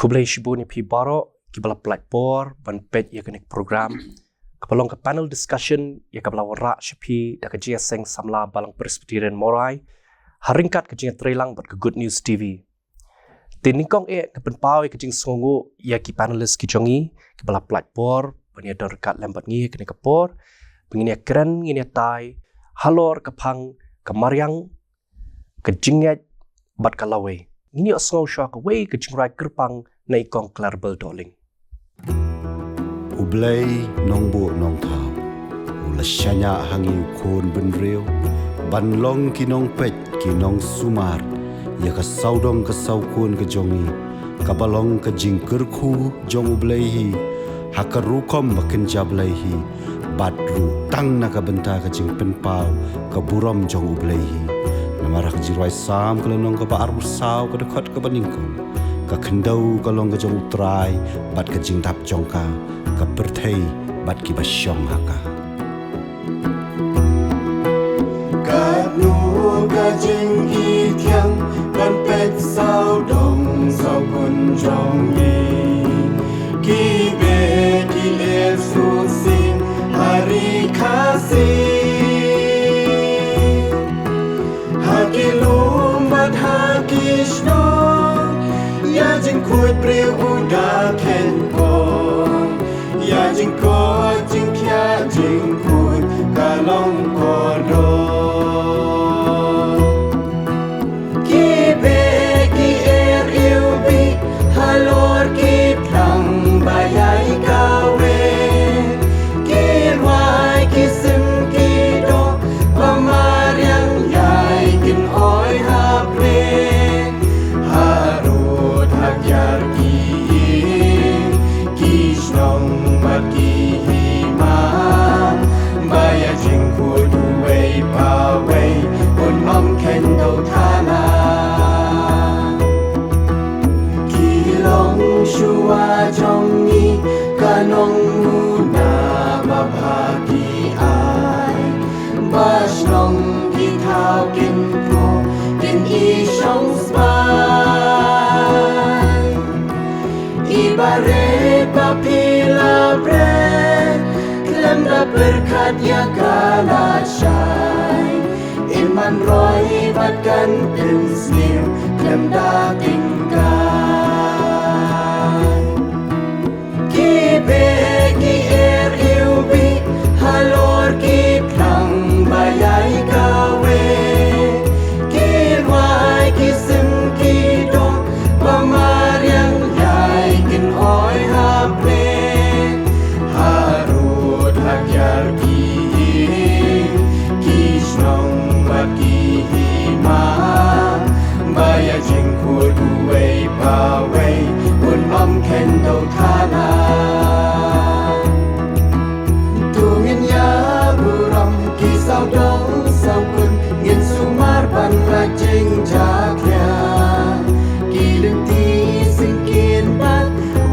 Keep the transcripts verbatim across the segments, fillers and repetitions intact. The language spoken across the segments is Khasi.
Khublei shibun ïa phi baroh kiba la pynlait por ban peit ïa kane ka program kaba long ka panel discussion ïa kaba la wanrah sha phi da ka Jingïaseng Samla Balang Presbyterian Morai, ha ryngkat ka jingïatreilang bad ka Good News T V. Te nyngkong eh nga pynpaw ïa ka jingsngewnguh ïa ki panelist ki jong ngi kiba la pynlait por ban ïadon ryngkat lem bad ngi ha kane ka por. Ba ngin ïakren, ngin ïatai halor ka phang ka mariang, ka jingngeit bad ka lawei. Ngin ïohsngew shuwa kawei ka jingrwai kyrpang na i Kong Clarabel Dohling. U Blei Nongbuh Nongthaw u la shaniah ha ngi u khun bynriew ban long ki nongpeit, ki nongsumar ïa ka sawdong ka sawkun ka jong ngi, kaba long ka jingkyrkhu jong U Blei hi ha ka rukom ba kynja Blei hi, bad ruh tang na ka bynta ka jingpynpaw ka burom jong U Blei hi. Namar ha ka Jingrwai Salm ka lynnong kaba arphew saw, ka dkhot kaba nyngkong, ka khyndew ka long ka jong U Trai bad ka jingdap jong ka, ka pyrthei bad kiba shong ha ka. Katno ka jingithiang ban peit sawdong sawkun jong ngi, ki beh ki er suk sing ha Ri Khasi, ha ki lum bad ha ki shnong, ïa jingkhuid briew u da kheiñ por, ïa jingkoit jingkhiah jingkhuid ka long kordor. Ki beh ki er iwbih halor ki phlang ba ïai kaweh, ki rwai ki sim ki doh ba mariang ïai kin oi ha pyrthei. Harud hajar ki ïing, ki shnong bad ki hima, ba ïa jingkhuid uwei pa uwei un ym kheiñ dewthala. Ki longshuwa jong ngi ka nongmuna babha ki ai, ba shnong ki thaw kin phuh kin i shong spah. I Barit ba phi la bret, khlem da pyrkhat ïa ka lashai, in man roi bad kan pynsniew khlem da tyngkai. Ki beh ki er iwbih halor ki phlang ba ïai kaweh, ki rwai ki sim ki doh ba mariang ïai kin oi ha pyrthei. Harud hajar ki ïing, ki shnong bad ki hima, ba ïa jingkhuid uwei pa uwei un ym kheiñ dewthala. To ngin ïa burom ki sawdong sawkun, ngin sumar ban lait jingjakhlia. Ki lynti syngkien bad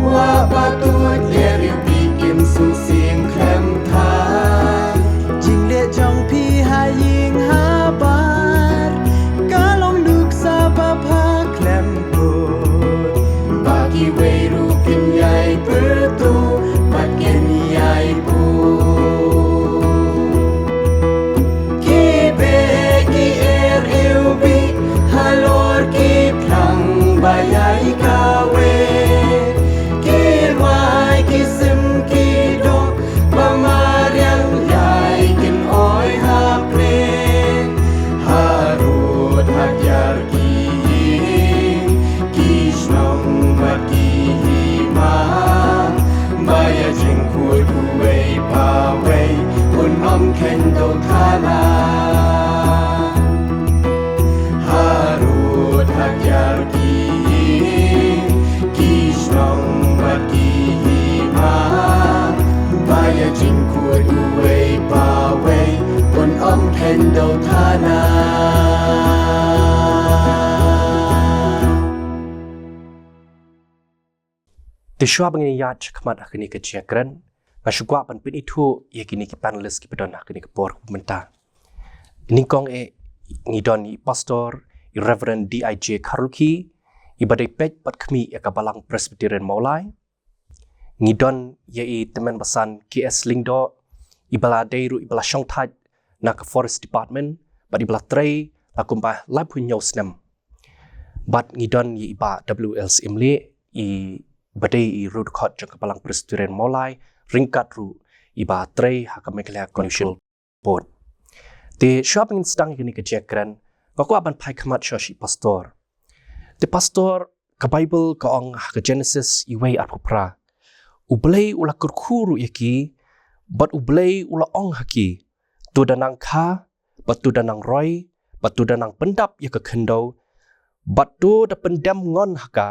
wah ba tuid ïa riewbih kin sngewsih khlem thait. Jingleh jong phi ha ïing ha bar ka long nuksa babha khlem kut, ba kiwei ruh kin ïai pyrtuh bad kin ïai buh. Ki beh ki er iwbih halor ki phlang ba ïai kaweh, ki rwai ki sim ki doh ba mariang ïai kin oi ha pyrthei. Harud hajar ki ïing, ki shnong bad ki hima, ba ïa jingkhuid uwei pa uwei un ym kheiñ dewthala. Harud hajar ki ïing, ki shnong bad ki hima, ba ïa jingkhuid uwei pa uwei un ym kheiñ dewthala. Te shuwa ba ngin ïaid shakhmat ha kane ka jingïakren, nga shu kwah ban pynithuh ïa kine ki panelist kiba don ha kane ka por kaba mynta. Nyngkong eh ngi don i Pastor, i Reverend D I J Kharlukhi, iba dei peit bad khmih ïa ka Balang Presbyterian Mawlai. Ngi don ïa i Tymmen Basan K S Lyngdoh, iba la dei ruh iba la shongthait na ka Forest Department bad iba la trei la kumba laiphew hynñiew snem. Bad ngi don ïa i Bah W L Syiemlieh, iba dei i riewdkhot jong ka Balang Presbyterian Mawlai, ryngkat ruh iba trei ha ka Meghalaya Convention Board. Te shuwa ba ngin sdang ïa kane ka jingkren, nga kwah ban phai khmat sha shi pastor. Te pastor, ka Baibl ka ong ha ka Genesis wei arphew phra, U Blei u la kyrkhu ruh ïa ki, bad U Blei u la ong ha ki, to da nang kha, bad to da nang roi, bad to da nang pyndap ïa ka khyndew, bad to da pyndem ngon ha ka,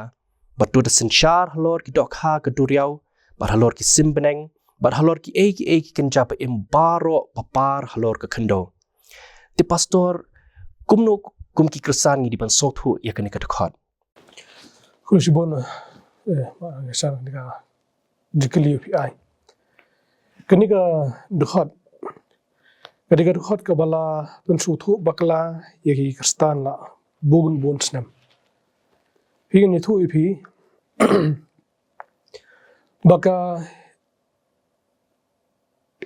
bad to da synshar halor ki dohkha ka duriaw, bad halor ki sim bneng, bad halor kiei kiei ki kynja ba im baroh ba par halor ka khyndew. Te pastor, kumno kum ki khristan ngi dei ban sngewthuh ïa kane ka dkhot? Khublei shibun, eh, ma nga sar ni ka jingkylli phi ai. Kane ka dkhot, kane ka dkhot kaba la pynsngewthuh bakla ïa ki khristan la bun bun snem. Phi ngan ïathuh ïa phi ba ka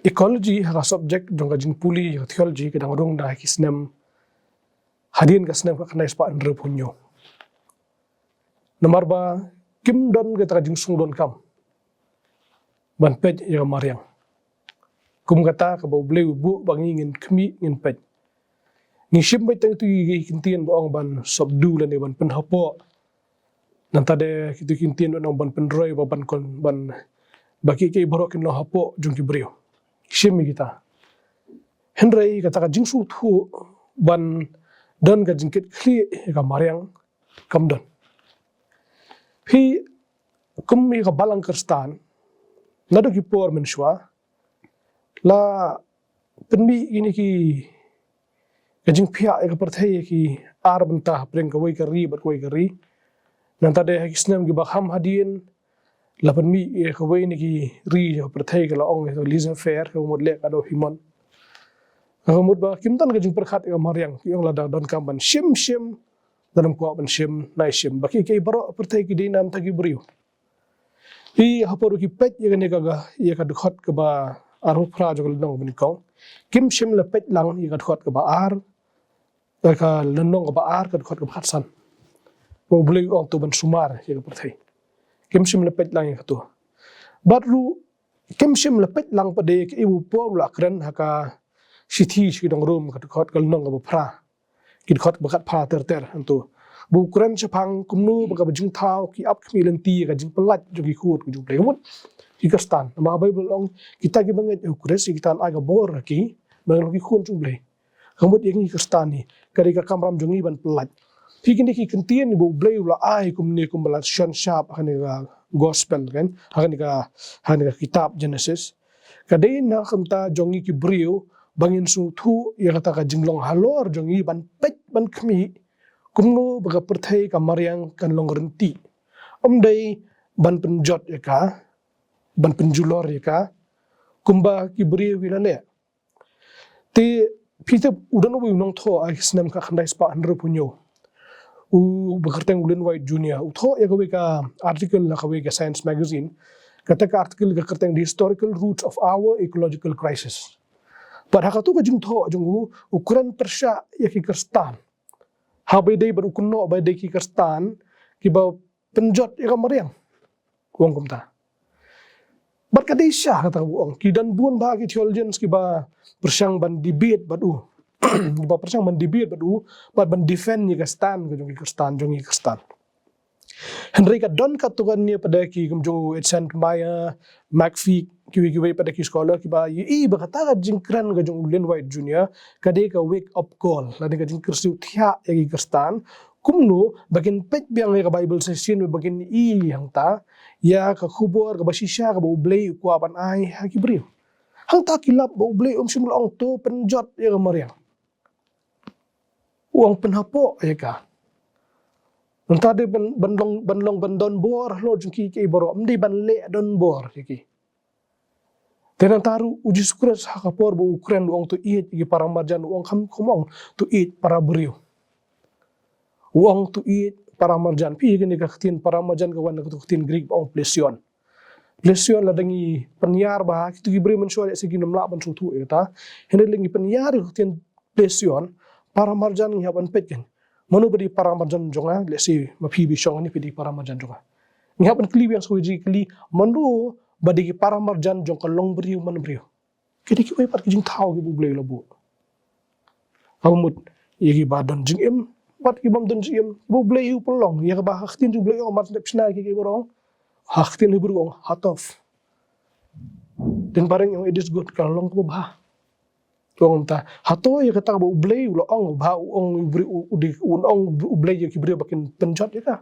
ecology ha ka subject jong ka jingpule ïa ka theology ka dang rung da ki snem, hadien ka snem ka khyndai spah hynriewphew hynñiew. Namar ba kim don kata ka jingsngewdonkam ban peit ïa ka mariang kum kata kaba U Blei u buh ba ngi ngin khmih ngin peit. Ngi shim beit tang ïa ki kyntien ba ong ban subdue lane ban pynhapoh. Nangta de kito ki kyntien ba ong ban pynroi ba ban kon ban ba kiei kiei baroh kin long hapoh jong ki briew. Shim ïa kita. Hynrei kata ka jingsngewthuh ban don ka jingkitkhlieh ïa ka mariang kam don. Phi kum ïa ka balang khristan, naduh ki por mynshuwa la pynmih ïa kine ki ka jingphiah ïa ka pyrthei ïa ki ar bynta hapdeng kawei ka ri bad kawei ka ri. Nangta de ha ki snem kiba kham hadien la pynmih ïa kawei na ki ri ïa ka pyrthei ka la ong ïa ka laissez-faire, ka mut leh katba phi mon. Ka mut ba kim don ka jingpyrkhat ïa ka mariang, ki ong lada donkam ban shim shim, lada ym kwah ban shim nai shim. Ba kiei kiei baroh pyrthei ki dei na bynta ki briew. Phi ha por ki peit ïa kane ka, ïa ka dkhot kaba arphew phra jong ka lynnong ba nyngkong, kim shym la peit lang ïa ka dkhot kaba ar, ïa ka lynnong kaba ar, ka dkhot kaba khatsan. Ba U Blei u ong to ban sumar ïa ka pyrthei. Kim shym la peit lang ïa kato. Bad ruh kim shym la peit lang pat de ïa kaei ba u Paul u la kren ha ka shithi sha ki nong Rom, ka dkhot, ka lynnong kaba phra, ki dkhot ba khatphra ter ter hangto. Ba u kren shaphang kumno ba kaba jingthaw ki ap khmih lynti ïa ka jingpyllait jong ki khun jong U Blei. Ka mut ki khristan, namar ka Baibl ong kita kiba ngeit ha U Khrist ïa kita yn ai ka bor ha ki ba kin long ki khun jong U Blei. Ka mut ïa ngi khristan hi ka dei ka kamram jong ngi ban pyllait. Phi, kine ki kyntien ba U Blei u la ai kumne kumba la shon shap ha kane ka gospel, kan, ha kane ka, ha kane ka kitab Genesis, ka dei na ka bynta jong ngi ki briew ba ngin sngewthuh ïa kata ka jinglong halor jong ngi ban peit ban khmih kumno ba ka pyrthei ka mariang kan long ryntih. Ym dei ban pynjot ïa ka, ban pynjulor ïa ka kumba ki briew ki la leh. Te phi tip u don uwei u nongthoh ha ki snem ka khyndai spah hynriewphew hynñiew, uba kyrteng u Ellen White Junior, u thoh ïa kawei ka article ha kawei ka science magazine. Kata ka article ka kyrteng The Historical Roots of Our Ecological Crisis. Bad ha kato ka jingthoh jong u, u kren pyrshah ïa ki khristan, ha ba ïadei bad u kynnoh ba ïadei ki khristan kiba pynjot ïa ka mariang, u ong kumta. Bad ka dei shisha kata kaba u ong. Ki don bun bah ki theologians kiba pyrshang ban debate bad u, kiba pyrshang ban debate bad u, bad ban defend ïa ka stand ka jong ki khristan, jong ki khristan. Hynrei ka don katto katne pat de ki kum jong u H. Saint Maier, McPhee, kiwei kiwei pat de ki scholar kiba ïohi ba kata ka jingkren ka jong u Ellen White Junior ka dei ka wake up call lane ka jingkyrsiew thiah ïa ki khristan kumno ba kin peit biang ïa ka Baibl shisien, ba kin ïohi hangta ïa ka khubor kaba shisha kaba U Blei u kwah ban ai ha ki briew. Hangta ki lap ba U Blei um shym la ong to pynjot ïa ka mariang. U ong pynhapoh ïa ka. Nangta dei ban, ban long, ban long ban don bor halor jong ki, ki baroh, ym dei ban leh donbor ïa ki. Te nangta ruh u Jisu Khrist ha ka por ba u kren u ong to ïeit ïa ki para marjan, u ong kham, kham ong to ïeit para briew. U ong to ïeit paramarjan. Phi, kane ka ktien paramarjan ka wan na ka ktien Greek ba ong plesion. Plesion, lada ngi pynïar bha, kito ki briew mynshuwa lehse kim lah ban sngewthuh ïa kata. Hynrei lada ngi pynïar ïa ka ktien plesion, paramarjan, ngi hap ban peit kan. Mano ba dei paramarjan jong nga, lehse ma phi ba shong hangne phi dei paramarjan jong nga. Ngi hap ban kylli biang sa kawei ka jingkylli, mano ba dei ki paramarjan jong ka longbriew manbriew. Ki dei kiwei pat ki jingthaw kiba U Blei u la buh. Kaba mut, ïa kiba don jingim bad ki bym don jingim, kiba U Blei u pynlong, ïa kaba ha ka ktien jong U Blei u ong, mar shu dep shna ïa kiba rong, ha ka ktien Hebru u ong hatov. Dang ba reng u ong it is good, ka long kaba bha. U ong mynta, hato ïa kata kaba U Blei u la ong bha, u ong U Blei, u, u dei, u ong U Blei ïa ki briew ba kin pynjot ïa ka.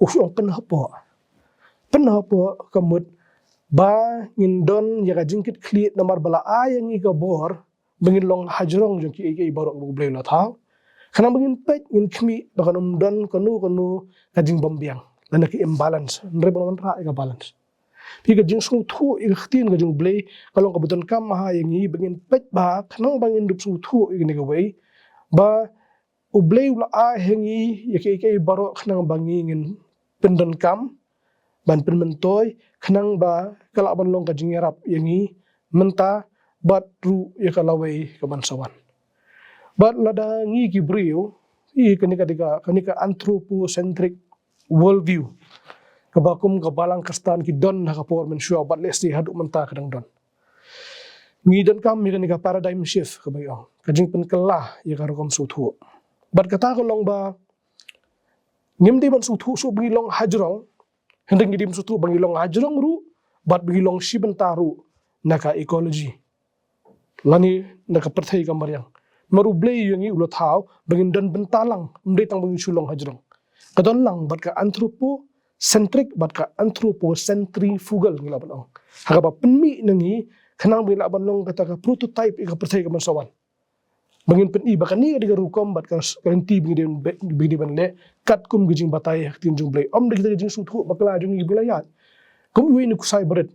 U ong pynhapoh. Pynhapoh ka mut ba ngin don ïa ka jingkitkhlieh namar ba la ai ïa ngi ka bor ba ngin long hajrong jong kiei kiei baroh ba U Blei u la thaw. Khnang ba ngin peit, ngin khmih ba kan ym don kano kano ka jingbymbiang lane ka imbalance. Hynrei ba ngin wanrah ïa ka balance. Phi, ka jingsngewthuh ïa ka ktien ka jong U Blei ka long kaba donkam ha ïa ngi ba ngin peit bha, khnang ba ngin dup sngewthuh ïa kane kawei ba U Blei u la ai ha ngi ïa kiei kiei baroh khnang ba ngi ngin pyndonkam, ban pynmyntoi, khnang ba ka lah ban long ka jingïarap ïa ngi mynta bad ruh ïa ka lawei kaban sa wan. Bad lada ngi ki briew, i kane ka dei ka, kane ka anthropocentric worldview kaba kum ka balang Khristan ki don ha ka por mynshuwa bad lehse haduh mynta ka dang don. Ngi donkam ïa kane ka paradigm shift kaba ngi ong, ka jingpynkylla ïa ka rukom sngewthuh. Bad kata ka long ba ngim dei ban sngewthuh shuh ba ngi long hajrong, hynrei ngi dei ban sngewthuh ba ngi long hajrong ruh bad ba ngi long shi bynta ruh na ka ecology lane na ka pyrthei ka mariang. Namar U Blei ïa ngi u la thaw ba ngin don bynta lang, ym dei tang ba ngin shu long hajrong. Ka don lang bad ka anthropocentric bad ka anthropocentrifugal, ngi lah ban ong, ha kaba pynmih na ngi khnang ba ngi lah ban long kata ka prototype ïa ka pyrthei kaban sa wan. Ba ngin pyni ba kane ka dei ka rukom bad ka lynti ba ngi dei ban, ba ngi dei ban leh katkum ka jingbatai ha ka ktien jong U Blei. Ym dei kita ki jingsngewthuh bakla jong ngi ba la ïaid. Kum iwei i nuksa iba rit,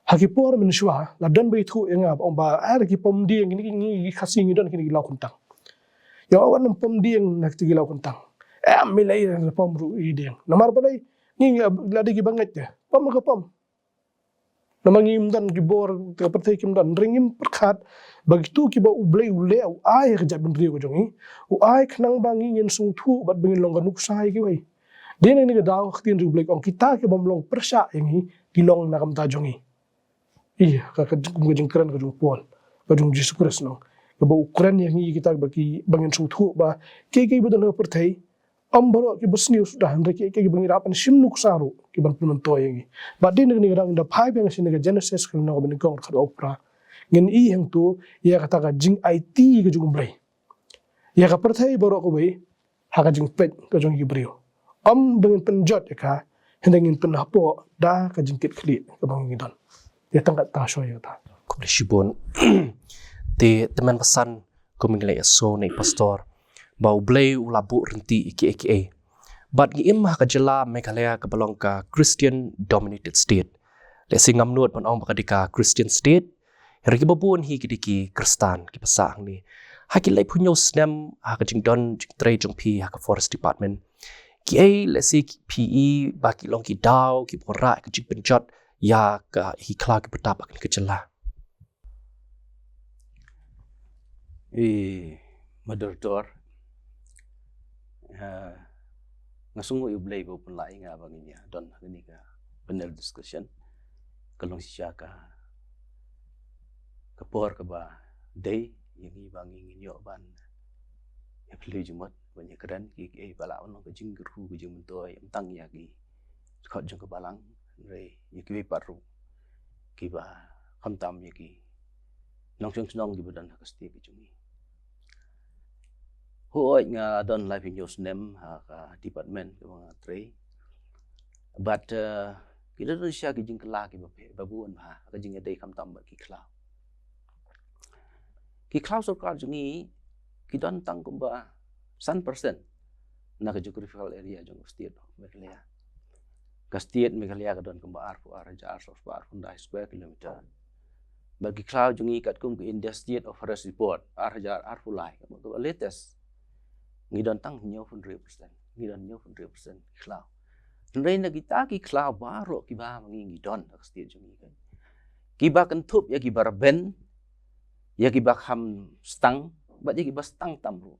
ha ki por mynshuwa la don ba ithuh ïa nga ba ong ba, ah, ki pom dieng, ngi, ngi, ngi Khasi ngi don kine ki law khuntang. Ïa, wan pom dieng na kita ki law khuntang. Em, ym lei pom ruh ïa ki dieng. Namar balei? Ngi, ngi la dei kiba ngeit te. Pom ka pom. Namar ngim don ki bor, ka pyrthei kim don, hynrei ngim pyrkhat ba kito kiba U Blei u leh, u ai ha ka jaitbynriew ka jong ngi, u ai khnang ba ngi ngin sngewthuh bad ba ngin long ka nuksa ïa kiwei. Dei na kane ka daw ka ktien U Blei ka ong, kita ki bym long pyrshah ïa ngi ki long na ka bynta jong ngi. Ïa, ka, ka, kum ka jingkren ka jong u Paul, ka jong u Jisu Khrist, no, kaba u kren ïa ngi kita ba ki, ba ngin sngewthuh ba kiei kiei ba don ha ka pyrthei, ym baroh kiba sniew suda, hynrei kiei kiei ba ngi hap ban shim nuksa ruh ki ban pynmyntoi ïa ngi. Bad dei na kane ka daw ngin da phai biang sha kane ka Genesis ka lynnong kaba nyngkong, dkhot ba phra. Ngin ïohi hangto ïa kata ka jingaiti ka jong U Blei ïa ka pyrthei baroh kawei ha ka jingpeit ka jong ki briew. Ym ba ngin pynjot ïa ka, hynrei ngin pynhapoh da ka jingkitkhlieh kaba ngi don. Ïa tang kata shuh ïa kata. Khublei shibun. Te tymmen basan, kum ngi la ïohsngew na i pastor ba U Blei u la buh rynti ïa kiei kiei. Bad ngi im ha ka jylla Meghalaya kaba long ka Christian dominated state. Lehse ngam nud ban ong ba ka dei ka Christian state, hynrei kiba bun hi ki dei ki Khristan kiba sah hangne. Ha ki laiphew hynñiew snem ha ka jingdon jingtrei jong phi ha ka Forest Department, kiei lehse phi i ba ki long ki daw kiba wanrah ka jingpynjot ïa ka, ki khlaw kiba tap ha kane ka jylla? I moderator, eh, nga sngewnguh ïa U Blei ba u pynlah ïa nga ba ngin ïa don ha kane ka panel discussion. Ka long shisha ka, ka por kaba dei ïa ngi ba ngi ngin ïoh ban ïa phylliew jingmut ban ïa kren kiei kiei ba lah ban long ka jingkyrkhu ka jingmyntoi, ym tang ïa ki dkhot jong ka balang, hynrei ïa kiwei pat ruh kiba khamtam ïa ki nongshong shnong kiba don ha ka state ka jong ngi. Hooid, nga don laiphew hynñiew snem ha ka department kaba nga trei. Bad, eh, ki don shisha ki jingkylla kiba phe-, ba bun bha ha ka jingïadei khamtam bad ki khlaw. Ki khlaw sorkar jong ngi ki don tang kumba san percent na ka geographical area jong ka state of Meghalaya. Ka state Meghalaya ka don kumba arphew ar hajar arphew spah arphew khyndai square kilometer. Bad ki khlaw jong ngi katkum ka India State of Forest Report ar hajar arphew lai, kaba, kaba latest, ngi don tang hynñiewphew hynriew percent. ngi don hynñiewphew hynriew percent ki khlaw. Hynrei na kita ki khlaw baroh kiba ma ngi ngi don ha ka state jong ngi kan, kiba kynthup ïa kiba rben, ïa kiba kham stang bad ïa kiba stang tam ruh,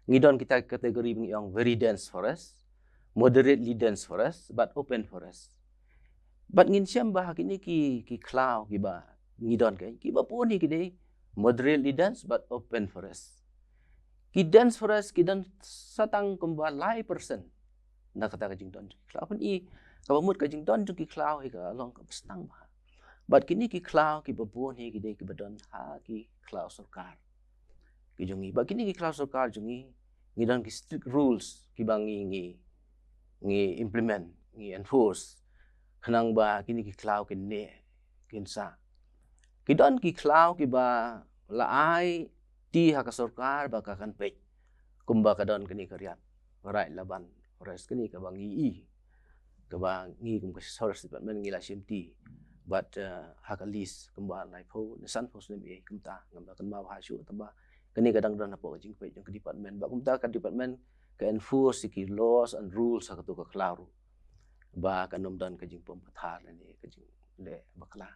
ngi don kita ki category ba ngi ong very dense forest, moderately dense forest bad open forest. Bad ngin shem ba ha kine ki, ki khlaw kiba ngi don kan, kiba bun hi ki dei moderately dense bad open forest. Ki dense forest ki don sa tang kumba lai percent na kata ka jingdon jong ki khlaw. Pyn-i, kaba mut ka jingdon jong ki khlaw hi ka long kaba stang bha. Bad kine ki khlaw kiba bun hi ki dei kiba don ha ki khlaw sorkar ki jong ngi. Bad kine ki khlaw sorkar jong ngi, ngi don ki strict rules kiba ngi, ngi, ngi implement, ngi enforce, khnang ba kine ki khlaw kin neh, kin sah. Ki don ki khlaw kiba la aiti ha ka sorkar ba ka kan peit, kumba ka don kane ka Riat Raid Laban Forest, kane kaba ngi i, kaba ngi kum ka Forest Department ngi la shim ti. Bad, eh, ha ka list kumba laiphew ne sanphew snem ei kumta, ngam da kynmaw bha shuh, tangba kane ka dang don hapoh ka jingpeit jong ka department. Bad kumta ka department ka enforce ki laws and rules ha katu ka khlaw ruh, ba kan ym don ka jingpom pathar ne ka jingleh bakla.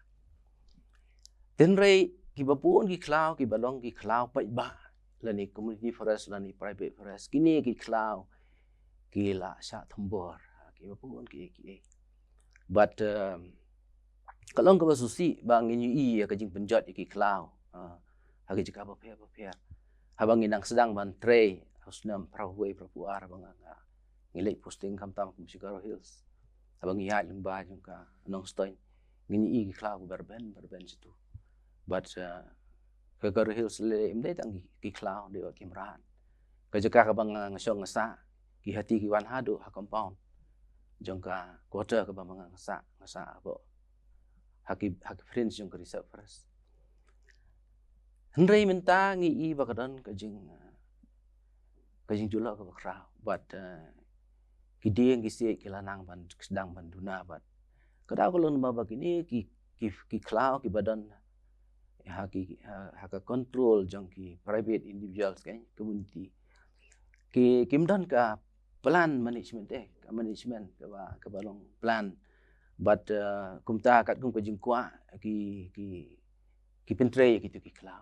Hynrei kiba bun ki khlaw kiba long ki khlaw paidbah, lane community forest lane private forest, kine ki khlaw ki la shah thombor, ha, kiba bun ki, ki. Bad, um, ka long kaba sngewsih ba ngin ïohi ïa ka jingpynjot ïa ki khlaw, ha, ha ki jaka bapher bapher. Haba ngi nang sdang ban trei ha u snem phra wei phra phew ar, haba nga, nga, ngi leit posting khamtam kum sha Garo Hills, haba ngi ïaid lyngba jong ka Nongstoiñ, ngin ïohi ki khlaw kiba rben ba rben shitu. Bad, eh, ka Garo Hills lei lei ym dei tang ki, ki khlaw, dei wat ki mrad. Ka jaka kaba nga, nga shong nga sah, ki hati ki wan haduh ha compound jong ka quarter kaba ma nga nga sah, nga sah hapoh, ha ki, ha ki fringe jong ka reserve forest. Hynrei mynta ngi i ba ka don ka jing, eh, ka jingjulor kaba khraw bad, eh, ki dieng ki siej ki la nang ban, sdang ban duna bad. Ka daw ka long namar ba kine ki, ki, ki khlaw kiba don ha ki, ha, ha ka control jong ki private individuals kan, community, ki, kim don ka plan management, eh, ka management kaba, kaba long plan. Bad, eh, kumta katkum ka jingkwah ki, ki, ki pyntrei ïa kitu ki khlaw.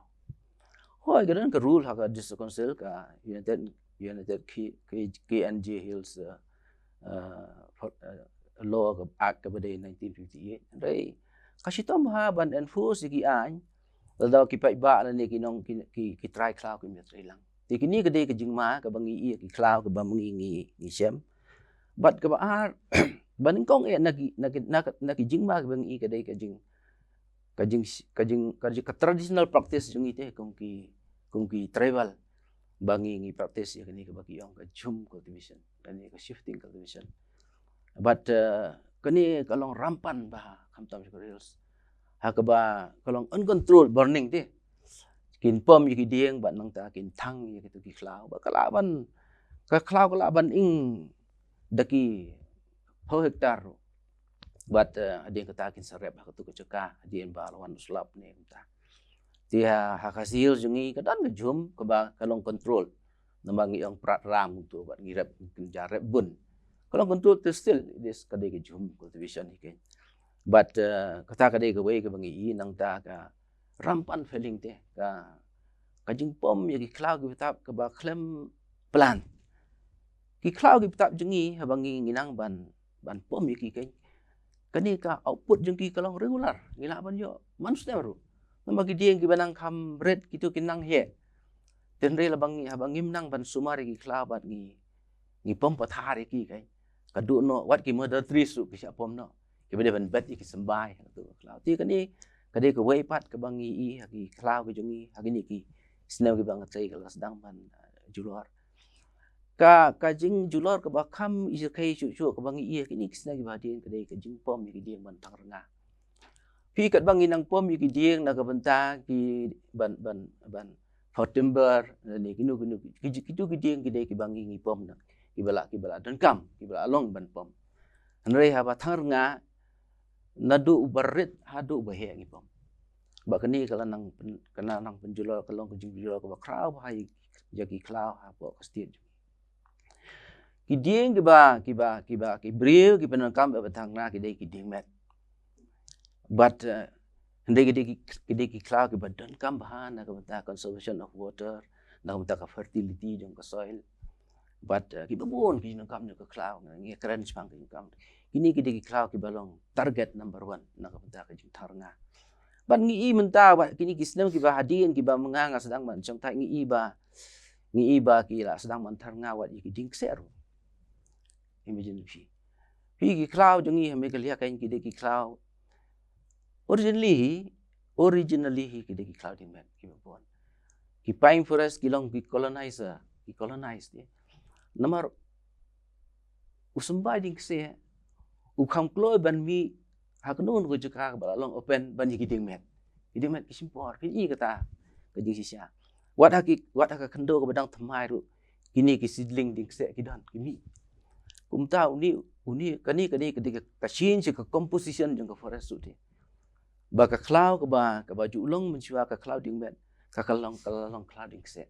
Hooid, ka don ka rule ha ka District Council, ka United, United K-, K-, K N J Hills, eh, eh, for-, eh, law, ka Act kaba dei nineteen fifty-eight. Hynrei ka shitom bha ban enforce ïa ki aiñ lada ki paidbah lane ki nong, ki, ki, ki trai khlaw kim ïatrei lang. Te kine ka dei ka jingma kaba ngi i ïa ki khlaw kaba ma ngi, ngi, ngi shem. Bad kaba ar, ba nyngkong eh na ki, na ki, na ka, na ki jingma kaba ngi i ka dei ka jing, ka jing, ka jing, ka jing, ka traditional practice jong ngi te kum ki, kum ki tribal, ba ngi, ngi practice ïa kane kaba ki ong ka jhum cultivation, kane ka shifting cultivation. Bad, eh, kane ka long rampant bha khamtam sha Garo Hills. Ha kaba ka long uncontrolled burning te. Kin pom ïa ki dieng bad nangta kin thang ïa kitu ki khlaw. Bad ka lah ban, ka khlaw ka lah ban ing da ki phew hektar ruh. Bad, eh, hadien kata kin sa rep ha katu ka jaka, hadien ba la wan u slap ne kumta. Te ha, ha ka Khasi Hills jong ngi ka don ka jhum kaba ka long control. Namar ngi ong prat ram kumtu bad ngi rep, ngi ja rep bun. Ka long control te still, it is ka dei ka jhum cultivation hi kein. Bad, eh, kata ka dei kawei kaba ngi i, nangta ka rampant felling te, ka, ka jingpom ïa ki khlaw kiba tap kaba khlem plan. Ki khlaw kiba tap jong ngi haba ngi, ngi nang ban, ban pom ïa ki kein, kane ka output jong ki ka long regular, ngi lah ban ïoh man u snem ruh. Namar ki dieng kiba nang kham rit kitu ki nang heh. Te hynrei laba ngi, haba ngim nang ban sumar ïa ki khlaw bad ngi, ngi pom pathar ïa ki kein, ka duh noh wat ki mother trees ruh ki shah pom noh, kiba dei ban bet ïa ki symbai ha katu ka khlaw. Te kane ka dei kawei pat kaba ngi i ha ki khlaw ki jong ngi ha kine ki snem kiba nga trei ka la sdang ban, eh, julor. Ka, ka jingjulor kaba kham isyrkhei shuh shuh kaba ngi i ha kine ki snem kiba hadien ka dei ka jingpom ïa ki dieng ban thang rnga. Phi katba ngi nang pom ïa ki dieng na ka bynta ki ban, ban, ban for timber, ne kino kino, ki, ki, kitu ki dieng ki dei kiba ngi, ngi pom na, kiba la, kiba la donkam, kiba la long ban pom. Hynrei haba thang rnga, naduh u barit haduh u baheh ngi pom. Ba kane ka la nang pyn-, ka la nang pynjulor, ka long ka jingjulor kaba khraw bha ïa ki khlaw hapoh ka state. Ki dieng kiba, kiba, kiba, ki briew kiba donkam ban tharngah ki dei ki dieng met. Bad, eh, hynrei ki dei ki, ki dei ki khlaw kiba donkam bha na ka bynta conservation of water, na ka bynta ka fertility jong ka soil. Bad, eh, kiba bun ki jingdonkam jong ka khlaw, ngi kren shaphang ki jingdonkam. Kine ki dei ki khlaw kiba long target number one na ka bynta ka jingtharngah. Bad ngi i mynta wat kine ki snem kiba hadien kiba mynta nga sdang ban shong thait, ngi i ba, ngi i ba ki la sdang ban tharngah wat ïa ki dieng kseh ruh. Imagine phi. Phi, ki khlaw jong ngi ha Meghalaya kan ki dei ki khlaw. Originally hi, originally hi ki dei ki khlaw dieng met, kiba bun. Ki pine forest ki long ki colonizer, ki colonized, eh. Namar u symbai dieng kseh, u kham kloi ban mih ha kano kano ka jaka kaba la long open ban ïa ki dieng met. Ki dieng met ki shim por, phin i kata ka jingshisha. Wat ha ki, wat ha ka khyndew kaba dang thymmai ruh, kine ki seedling dieng kseh ki don, ki mih. Kumta une, une, kane, kane, kane ka, ka change ka composition jong ka forest ruh te. Ba ka khlaw kaba, kaba ju long mynshuwa ka khlaw dieng met, ka, ka long, ka long khlaw dieng kseh.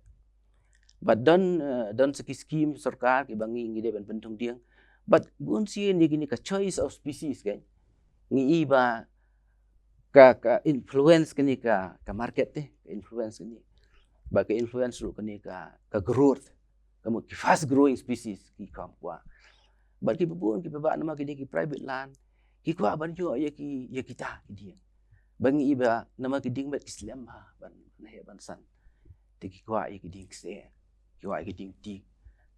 Bad don, eh, don sa ki scheme sorkar kiba ngi, ngi dei ban pynthung dieng. Bad bun sien ïa kine ka choice of species kan. Ngi i ba ka, ka influence kane ka, ka market te, ka influence kane. Ba ka influence ruh kane ka, ka growth. Ka mut ki fast growing species ki kham kwah. Bad kiba bun kiba bah namar ki dei ki private land, ki kwah ban ïoh ïa ki, ïa kita ki dieng. Ba ngi i ba namar ki dieng met ki slem bha ban, ban heh ban san. Te ki kwah ïa ki dieng kseh, ki kwah ïa ki dieng tik.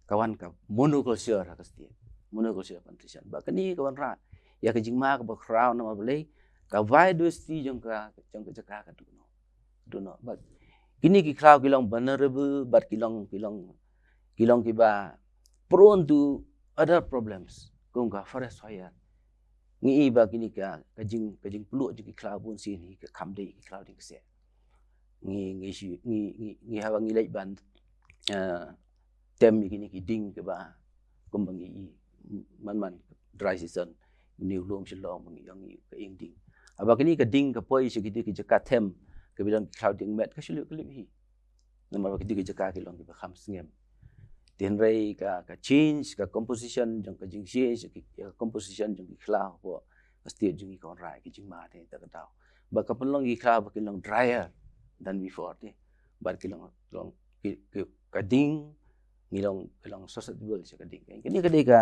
Ka wan ka monoculture ha ka state. Monoculture plantation. Ba kane ka wanrah ïa ka jingma kaba khraw, namar balei ka biodiversity jong ka, jong ka jaka ka duh noh. Duh noh. Bad kine ki khlaw ki long vulnerable, bad ki long, ki long, ki long kiba prone to other problems kum ka forest fire. Ngi i ba kine ka, ka jing, ka jingpluh jong ki khlaw bun sien hi ka kham dei ki khlaw dieng kseh. Ngi, ngi shu, ngi, ngi, ngi haba ngi leit ban, eh, tem ïa kine ki dieng kiba kumba ngi i man man dry season, ngi lum shalong, ngi ïong ïa ka ing dieng. Haba kine ka dieng ka poi sha kine ki jaka them kiba don ki khlaw dieng met, ka shu lip ka lip hi. Namar ba kine ki jaka ki long kiba kham sngem. Te hynrei ka, ka change ka composition jong ka jing change ka, ka composition jong ki khlaw hapoh ka state jong ngi ka wanrah ki jingma te, te ka daw ba ka pynlong ki khlaw ba ki long drier than before te. Bad ki long, long ki, ki, ka dieng ngi long, ki long susceptible sha ka dieng. Kane ka dei ka,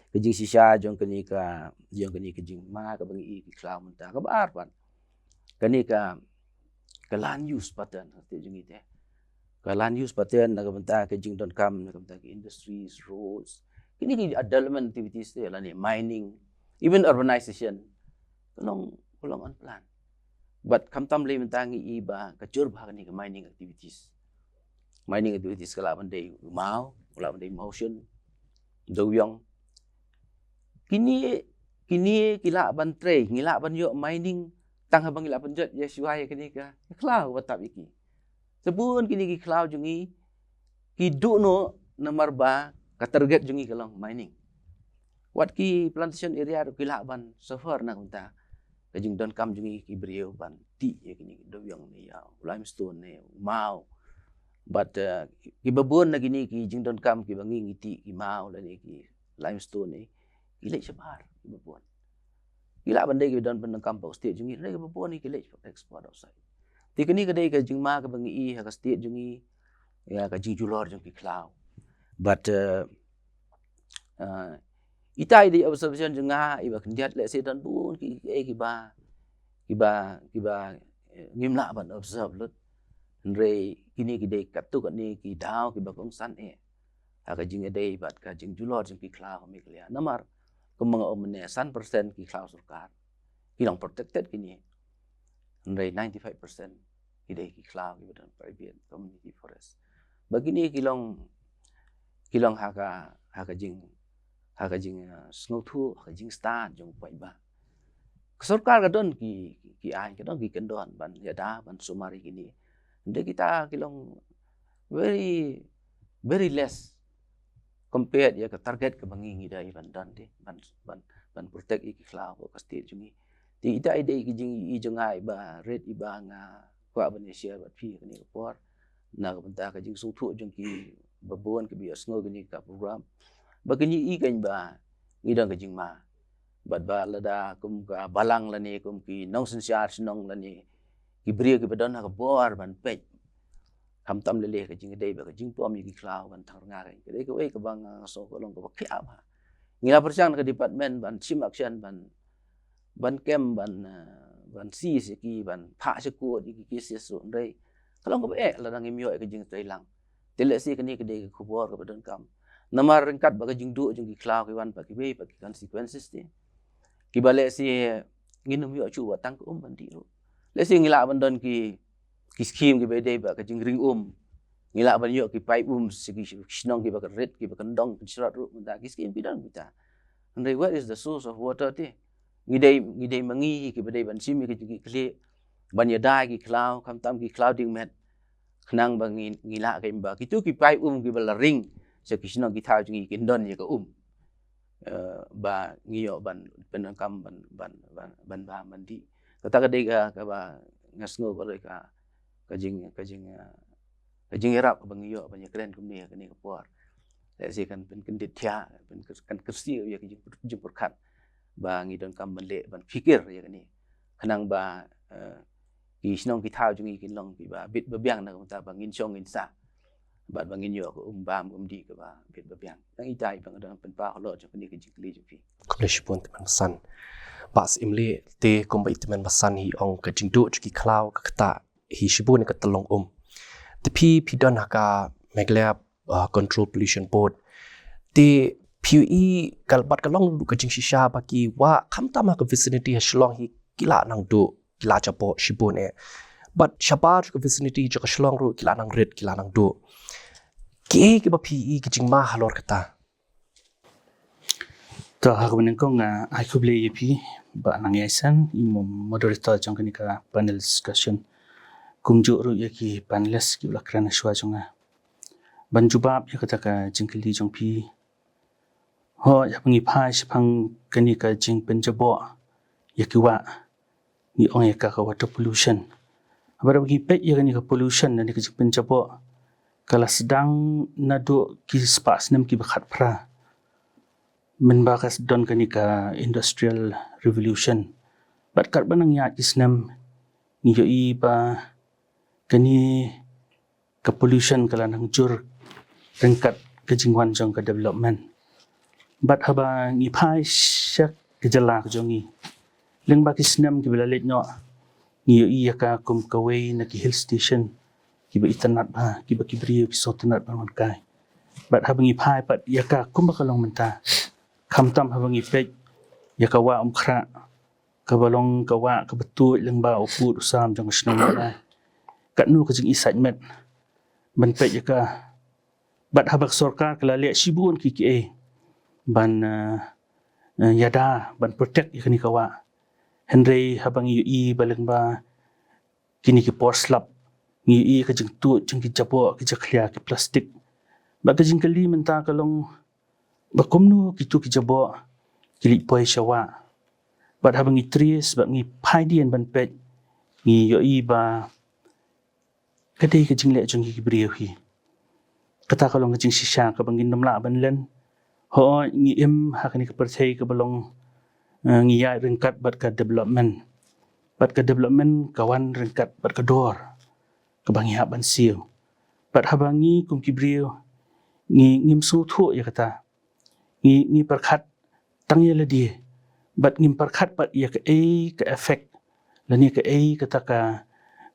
ka jingshisha jong kane ka, jong kane ka jingma kaba ngi i ki khlaw mynta. Kaba ar pat, kane ka, ka land use pattern ha state jong ngi te. Ka land use pattern na ka bynta ka jingdonkam na ka bynta ka industries, roads, kine ki development activities te, lane mining, even urbanization, ka long, ka long unplanned. Bad khamtam lei mynta ngi i ba ka jur bha kane ka mining activities. Mining activities ka lah ban dei u maw, ka lah ban dei mawshun, dewiong. Kine, kine ki lah ban trei, ngi lah ban ïoh mining tang haba ngi lah pynjot ïa shuwa ïa kine ka, ka khlaw ba tap ïa ki. Sabun kine ki khlaw jong ngi ki duh noh namar ba ka target jong ngi ka long mining. Wat ki plantation area ruh ki lah ban suffer na ka bynta ka jingdonkam jong ngi ki briew ban tih ïa kine ki dewiong ne ïa u limestone ne u maw. Bad, eh, kiba bun na kine ki jingdonkam kiba ngi, ngi tih, ki maw lane ki limestone ne, ki leit shabar kiba bun. Ki lah ban dei kiba don pyndonkam hapoh state jong ngi, hynrei kiba bun ki leit export outside. Te kane ka dei ka jingma kaba ngi i ha ka state jong ngi, ïa ka jingjulor jong ki khlaw. Bad, eh, eh, ita i dei observation jong nga, iba khyndiat lehse don bun ki, ki, kiba, kiba, kiba, eh, ngim lah ban observe lut. Hynrei kine ki dei katto katne ki daw kiba kongsan eh ha ka jingïadei bad ka jingjulor jong ki khlaw ha Meghalaya. Namar kumba nga ong mynne, san percent ki khlaw sorkar ki long protected kine. Hynrei ninety-five percent ki dei ki khlaw kiba don private community forest. Ba kine ki long, ki long ha ka, ha ka jing, ha ka jing, eh, sngewthuh, ha ka jingstad jong u paidbah. Ka sorkar ka don ki, ki aiñ, ka don ki kyndon ban ïada, ban sumar ïa kine. Hynrei kita ki long very, very less compared ïa ka target kaba ngi, ngi dei ban don te, ban, ban, ban protect ïa ki khlaw hapoh ka state jong ngi. Te ita i dei ki jing, i jong nga iba rit iba nga kwah ban ïa share bad phi kane ka por na ka bynta ka jingsngewthuh jong kiba bun kiba ïohsngew kane ka program. ba kin ïohi kein ba ngi don ka jingma. Bad ba lada kum ka balang lane kum ki nongsynshar shnong lane ki briew kiba don ha ka bor ban peit, khamtam lei lei ka jingdei bad ka jingpom ïa ki khlaw ban tang rnga kein. Ka dei kawei kaba nga sngew ka long kaba khia bha. Ngi la pyrshang na ka department ban shim action ban ban kem ban, eh, ban seize ïa ki, ban phah sha court ïa ki cases ruh, hynrei ka long kaba eh lada ngim ïoh ïa ka jingtrei lang. Te lehse kane ka dei ka khubor kaba donkam. Namar ryngkat bad ka jingduh jong ki khlaw ki wan pat kiwei pat ki consequences te, kiba lehse ngin ym ïoh shuh wat tang ka um ban dih ruh. Lehse ngi lah ban don ki ki skim kiba dei bad ka jingring um. Ngi lah ban ïoh ki paip um sha ki shnong kiba rit, kiba kyndong, ki shrot ruh mynta, ki skim ki don kita. Hynrei where is the source of water te? Ngi dei, ngi dei ma ngi kiba dei ban shim ïa ki jingkitkhlieh, ban ïada ïa ki khlaw, khamtam ki khlaw dieng met, khnang ba ngi, ngi lah kein ba kito ki paip um kiba la ring sha ki shnong ki thaw jong ngi kin don ïa ka um, eh, ba ngi ïoh ban pyndonkam ban, ban, ban, ban bam ban dih. Kata ka dei ka, kaba nga sngew ka dei ka, ka jing, ka jing, eh, ka jingïarap kaba ngi ïoh ban ïakren kumne ha kane ka por. Lehse kan pynkyndit thiah, kan pyn, kan kyrsiew ïa ka jing, jingpyrkhat ba ngi donkam ban leh, ban phikir ïa kane, khnang ba, eh, ki shnong ki thaw jong ngi kin long kiba bit ba biang na ka bynta ba ngin shong ngin sah bad ba ngin ïoh ka um bam um dih kaba bit ba biang. Nang ita i ba nga dang pynpaw halor jong kane ka jingkylli jong phi. Khublei shibun Tymmen Basan. Bah Syiemlieh, te kumba i Tymmen Basan hi ong ka jingduh jong ki khlaw ka ktah hi shibun ïa ka tyllong um. Te phi, phi don ha ka Meghalaya, uh, Control Pollution Board. Te phi ïohi ka, bad ka long ruh ka jingshisha ba ki wah khamtam ha ka vicinity ha Shillong hi ki la nang duh, ki la jaboh shibun eh. Bad shabar ka vicinity jong ka Shillong ruh ki la nang rit, ki la nang duh. Kiei kiba phi ïohi ki jingma halor kata? To, ha kaba nyngkong nga ai khublei ïa phi Bah Nang Ïaisen, i mo-, moderator jong kane ka panel discussion. Kumjuh ruh ïa ki panelist kiba la kren shuwa jong nga. Ban jubab ïa kata ka jingkylli jong phi. Hooid, haba ngi phai shaphang kane ka jingpynjaboh ïa ki wah, ngi ong ïa ka, ka water pollution. Haba ngi peit ïa kane ka pollution lane ka jingpynjaboh, ka la sdang naduh ki spah snem kiba khatphra, mynba ka don kane ka industrial revolution. Bad katba nang ïaid ki snem, ngi ïohi ba kane ka pollution ka la nang jur ryngkat ka jingwan jong ka development. Bad haba ngi phai sha ka jylla ka jong ngi, lyngba ki snem kiba la leit noh, ngi ïohi ïa ka kum kawei na ki hill station kiba itynnad bha, kiba ki briew ki sngewtynnad ban wan kai. Bad haba ngi phai pat ïa ka kumba ka long mynta, khamtam haba ngi peit ïa ka wah Umkhrah, kaba long ka wah kaba tuid lyngba u pud u sam jong ka shnong Mawlai. Katno ka jingisait met ban peit ïa ka. Bad haba ka sorkar ka la leh shibun kiei kiei ban, eh, eh, ïada, ban protect ïa kane ka wah. Hynrei haba ngi ïohi ba lyngba kine ki por slap, ngi ïohi ka jingtuid jong ki jaboh, ki jakhlia, ki plastik. Bad ka jingkylli mynta ka long ba kumno kito ki jaboh ki leit poi sha wah. Bad haba ngi trace bad ngi phai dien ban peit, ngi ïohi ba ka dei ka jingleh jong ki briew hi. Kata ka long ka jingshisha kaba ngin ym lah ban len. Hooid, ngi im ha kane ka pyrthei kaba long, eh, ngi ïaid ryngkat bad ka development. Bad ka development ka wan ryngkat bad ka dor kaba ngi hap ban siew. Bad haba ngi kum ki briew ngi, ngim sngewthuh ïa kata, ngi, ngi pyrkhat tang ïa lade, bad ngim pyrkhat pat ïa kaei ka effect lane kaei kata ka,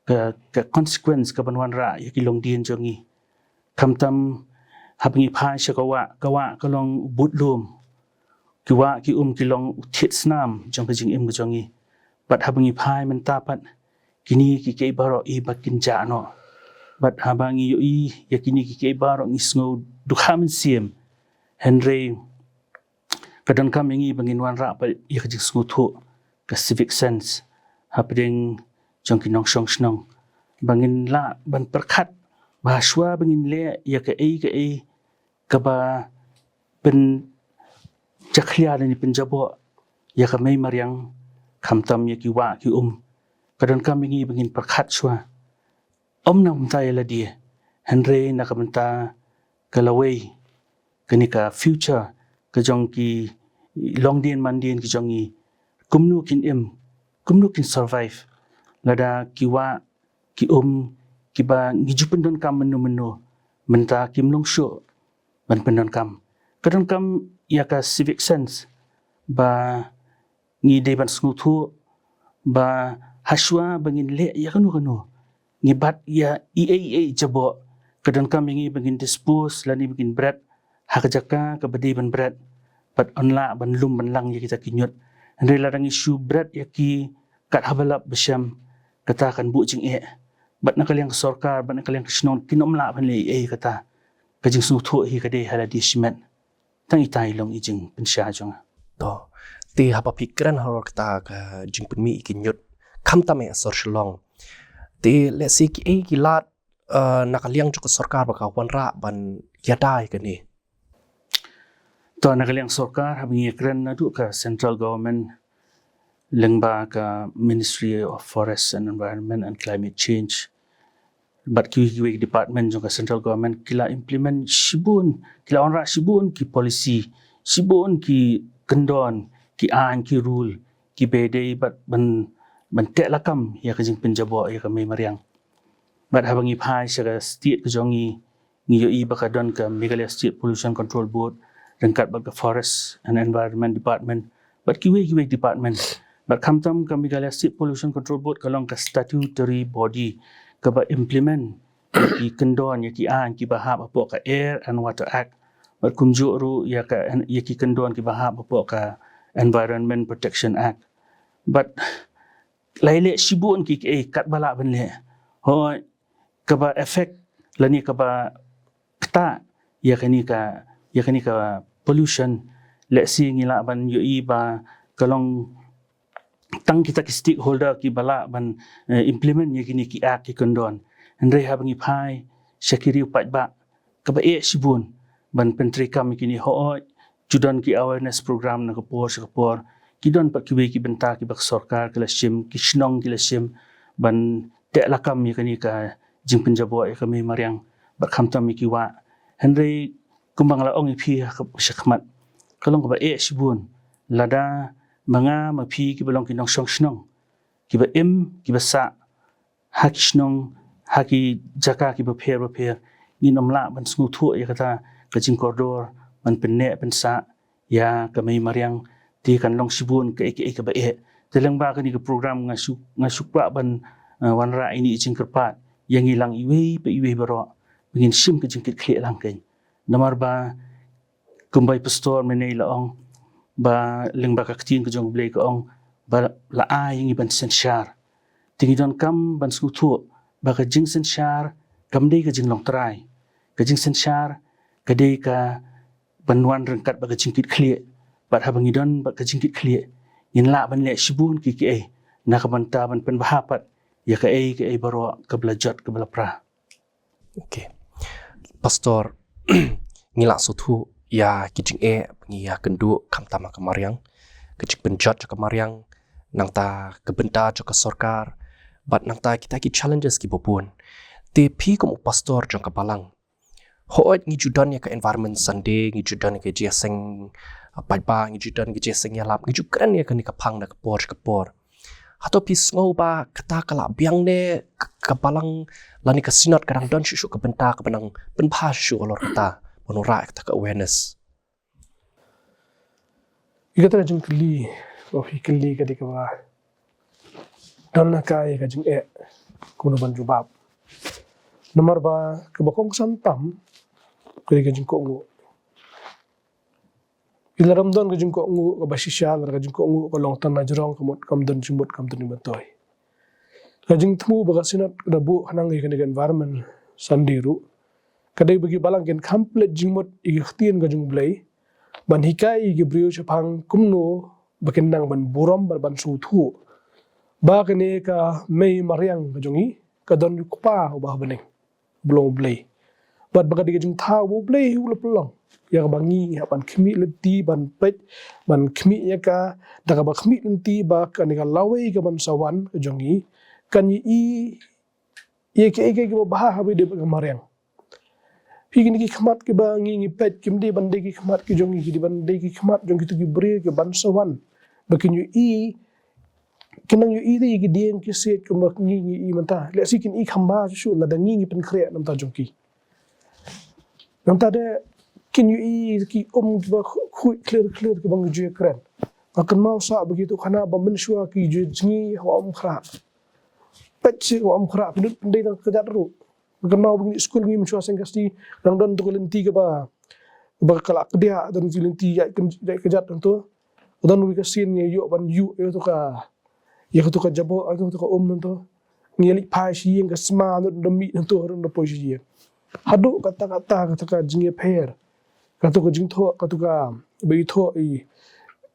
ka, ka consequence kaban wanrah ïa ki longdien jong ngi. Khamtam haba ngi phai sha ka wah, ka wah ka long u budlum. Ki wah ki um ki long u thied snam jong ka jingim ka jong ngi. Bad haba ngi phai mynta pat, kine kiei kiei baroh i ba kin jah noh. Bad haba ngi ïohi ïa kine kiei kiei baroh ngi sngew dukha mynsiem. Hynrei ka donkam ïa ngi ba ngin wanrah pat ïa ka jingsngewthuh, ka civic sense, hapdeng jong ki nongshong shnong, ba ngin lah ban pyrkhat ba shuwa ba ngin leh ïa kaei kaei kaba pynjakhlia lane pynjaboh ïa ka mei mariang, khamtam ïa ki wah ki um, ka donkam ïa ngi ba ngin pyrkhat shuwa. Ym na ka bynta ïa lade, hynrei na ka bynta ka lawei, kane ka future ka jong ki longdien mandien ki jong ngi, kumno kin im, kumno kin survive lada ki wah ki um kiba ngi ju pyndonkam mynno mynno mynta kim long shuh ban pyndonkam. Ka donkam ïa ka civic sense ba ngi dei ban sngewthuh ba hashwa ba ngin leh ïa kano kano, ngi bat ïa i ei i ei jaboh, ka donkam ïa ngi ba ngin dispose lane ba ngin bret ha ka jaka kaba dei ban bret, bad yn lah ban lum ban lang ïa kita ki ñiut. Hynrei lada ngi shu bret ïa ki kat haba lap ba shem, kata kan buh jingeh. Bad na ka liang ka sorkar bad na ka liang ka shnong kin ym lah ban leh ei ei kata. Ka jingsngewthuh hi ka dei ha lade shimet. Tang itai long i jingpynshai jong nga. To. Te haba phi kren halor kata ka jingpynmih ïa ki ñiut, khamtam eh ha sor Shillong, te lehse ki ei ki lad, eh, na ka liang jong ka sorkar ba ka wanrah ban ïada ïa kane? To, na ka liang sorkar, haba ngi kren naduh ka central government lyngba ka Ministry of Forest and Environment and Climate Change bad kiwei kiwei department jong ka central government ki la implement shibun, ki la wanrah shibun ki policy, shibun ki kyndon, ki aiñ, ki rule kiba dei bad ban, ban teh lakam ïa ka jingpynjaboh ïa ka mei mariang. Bad haba ngi phai sha ka state ka jong ngi, ngi ïohi ba ka don ka Meghalaya State Pollution Control Board ryngkat bad ka Forest and Environment Department bad kiwei kiwei department. Bad khamtam ka Meghalaya State Pollution Control Board ka long ka statutory body kaba implement ïa ki kyndon, ïa ki aiñ kiba hap hapoh ka Air and Water Act, bad kumjuh ruh ïa ka, ïa ki kyndon kiba hap hapoh ka Environment Protection Act. Bad la ïaleh shibun ki, ki ei katba lah ban leh. Hooid, kaba affect lane kaba ktah ïa kane ka, ïa kane ka pollution, lehse ngi lah ban ïohi ba ka long tang kita ki stakeholder kiba lah ban, eh, implement ïa kine ki act ki kyndon. Hynrei haba ngi phai sha ki riew paidbah, kaba eh shibun ban pyntreikam ïa kine. Hooid, ju don ki awareness program na ka por sha ka por, ki don pat kiwei ki bynta kiba ka sorkar ki la shim, ki shnong ki la shim ban teh lakam ïa kane ka jingpynjaboh ïa ka mei mariang bad khamtam ïa ki wah. Hynrei kumba nga la ong ïa phi ha ka, sha khmat, ka long kaba eh shibun lada ma nga ma phi kiba long ki nongshong shnong kiba im kiba sah ha ki shnong, ha ki jaka kiba pher ba pher, ngin ym lah ban sngewthuh ïa kata ka jingkordor ban pynneh pynsah ïa ka mei mariang, te kan long shibun kaei kaei kaba eh. Te lyngba kane ka program nga shu, nga shu kwah ban, eh, wanrah ïa ine i jingkyrpad ïa ngi lang iwei pa iwei baroh ba ngin shim ka jingkitkhlieh lang kein. Namar ba kumba i pastor mynne i la ong ba lyngba ka ktien ka jong U Blei ka ong ba la ai ïa ngi ban synshar. Te ngi donkam ban sngewthuh ba ka jingsynshar kam dei ka jinglong trai. Ka jingsynshar ka dei ka ban wan ryngkat bad ka jingkitkhlieh. Bad haba ngi don bad ka jingkitkhlieh, ngin lah ban leh shibun ki, kiei na ka bynta ban pynbha pat ïa kaei kaei baroh kaba la jot kaba la pra. Okay. Pastor, ngi la sngewthuh ïa ki jingeh ba ngi ïakynduh khamtam ha ka mariang, ka jingpynjot jong ka mariang, nangta ka bynta jong ka sorkar bad nangta kita ki challenges kiba bun. Te phi kum u pastor jong ka balang, hooid ngi ju don ïa ka Environment Sunday, ngi ju don ïa ka jingïaseng, ah, paidbah, ngi ju don ïa ka jingïaseng ïalap, ngi ju kren ïa kane ka phang na ka por sha ka por. Hato phi sngew ba kata ka la biang ne ka, ka balang lane ka synod ka dang don shuh shuh ka bynta kaba nang pynbha shuh shuh halor kata ban wanrah ïa kata ka awareness? Ïa kata ka jingkylli ba phi kylli ka dei kaba don na ka ïa ka jingeh kumno ban jubab. Namar ba kaba kongsan tam ka dei ka jingkohnguh. Lada ym don ka jingkohnguh kaba shisha, lada ka jingkohnguh ka long tang na jrong, ka mut kam don jingmut, kam don jingmyntoi. Ka jingthmu ba ka synod ka da buh khnang ïa kane ka Environment Sunday ruh ka dei ba ki balang kin kham pynleit jingmut ïa ka ktien ka jong U Blei, ban hikai ïa ki briew shaphang kumno ba kin nang ban burom bad ban sngewthuh ba kane ka mei mariang ka jong ngi ka don u Kpa uba ha bneng, ba long U Blei. Bad ba ka dei ka jingthaw ba U Blei hi u la pynlong ïa kaba ngi ngi hap ban khmih lynti ban peit, ban khmih ïa ka, da kaba khmih lynti ba kane ka lawei kaban sa wan ka jong ngi kan ïohi ïa kiei kiei kiba bha haba ïadei bad ka mariang. Phi, kine ki khmat kiba ngi ngi peit, kim dei ban dei ki khmat ki jong ngi, ki dei ban dei ki khmat jong kito ki briew ki ban sa wan. Ba kin ïohi, kin nang ïohi te ki dieng ki siej kumba ngi ngi ïohi mynta. Lehse kin ïohi kham bha shuh lada ngi ngi pynkhreh na ka bynta jong ki. Na ka bynta de kin ïohi ki um kiba khuid khlir khlir kiba ngi ju ïakren. Nga kynmaw sa ba kito khana ba mynshuwa ki ju jngi ha Wah Umkhrah. Peit shi ha Wah Umkhrah, phi nud pyndei tang ka kjat ruh. Nga kynmaw ba ngi skul ngi mynshuwa seng kasti, dang don tu ka lynti kaba, ba ka la kdiah, don tu lynti ïaid kjat, ïaid kjat tu. Don wi ka sien ngi ïoh ban ïuh ïa tu ka, ïa tu ka jaboh, ïa tu ka um tu. Ngi ïa leit phai shi ïing ka sma tu, da mih tu, da poi shi ïing. Haduh kata kata kata ka jingïapher. Katu ka jingthoh, katu ka ba i thoh i,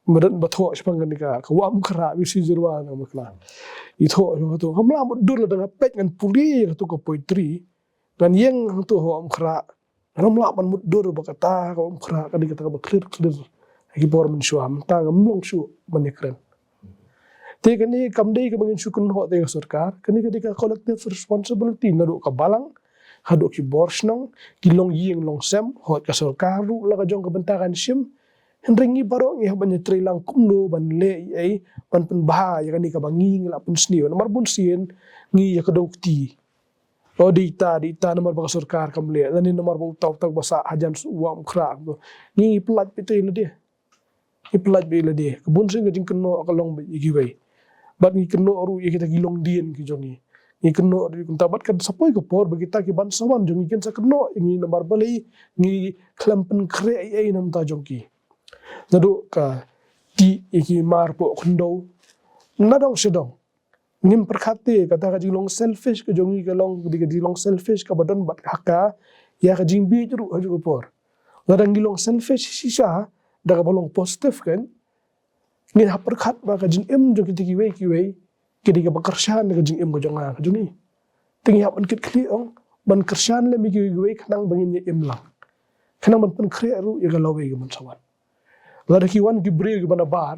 ba don ba thoh shaphang kane ka, ka Wah Umkhrah, Mister Jyrwa na Umkhrah. I thoh shaphang katu. Ngam lah mutdur lada nga peit ngan pule katu ka poetry. Ngan ïeng hangtu ha Wah Umkhrah. Ngam lah ban mutdur ba kata ka Wah Umkhrah ka dei kata kaba khlir khlir ha ki por mynshuwa, mynta ngam long shuh ban ïakren. Te kane kam dei kaba ngin shu kynnoh te ka sorkar, kane ka dei ka collective responsibility naduh ka balang haduh ki bor shnong, ki longïing longsem, hooid ka sorkar ruh la ka jong ka bynta kan shim. Hynrei ngi baroh ngi hap ban ïatreilang kumno ban leh ei ei ban pynbha ïa kane kaba ngi ngi la pynsniew. Namar bun sien ngi ïa ka dei kti. O dei ta, dei ta namar ba ka sorkar kam leh, lane namar ba uta uta ba sah hajan shu Wah Umkhrah. Ngi ngi pyllait beit ïa lade. Ngi pyllait beit ïa lade. Ka bun sien ka jingkynnoh ka long beit ïa kiwei. Bad ngi kynnoh ruh ïa kita ki longdien ki jong ngi. Ngi kynnoh ruh ïa kumta bad kan sa poi ka por ba kita ki ban sa wan jong ngi kin sa kynnoh ïa ngi namar balei ngi khlem pynkhreh ei ei na bynta jong ki. Naduh ka tih ïa ki mar poh khyndew. Na dong sha dong. Ngim pyrkhat te kata ka jinglong selfish ka jong ngi ka long, ka jinglong selfish kaba don bad ha ka ïa ka jingbieit ruh ha kajuh ka por. Lada ngi long selfish shisha da kaba long positive kan, ngin hap pyrkhat ba ka jingim jong kita kiwei kiwei ki dei kaba kyrshan da ka jingim ka jong nga ka jong ngi. Te ngi hap ban kit khlieh ong ban kyrshan lem ïa kiwei kiwei khnang ba ngin ïa im lang, khnang ban pynkhreh ruh ïa ka lawei ka ban sa wan. Lada ki wan ki briew kiba na bar,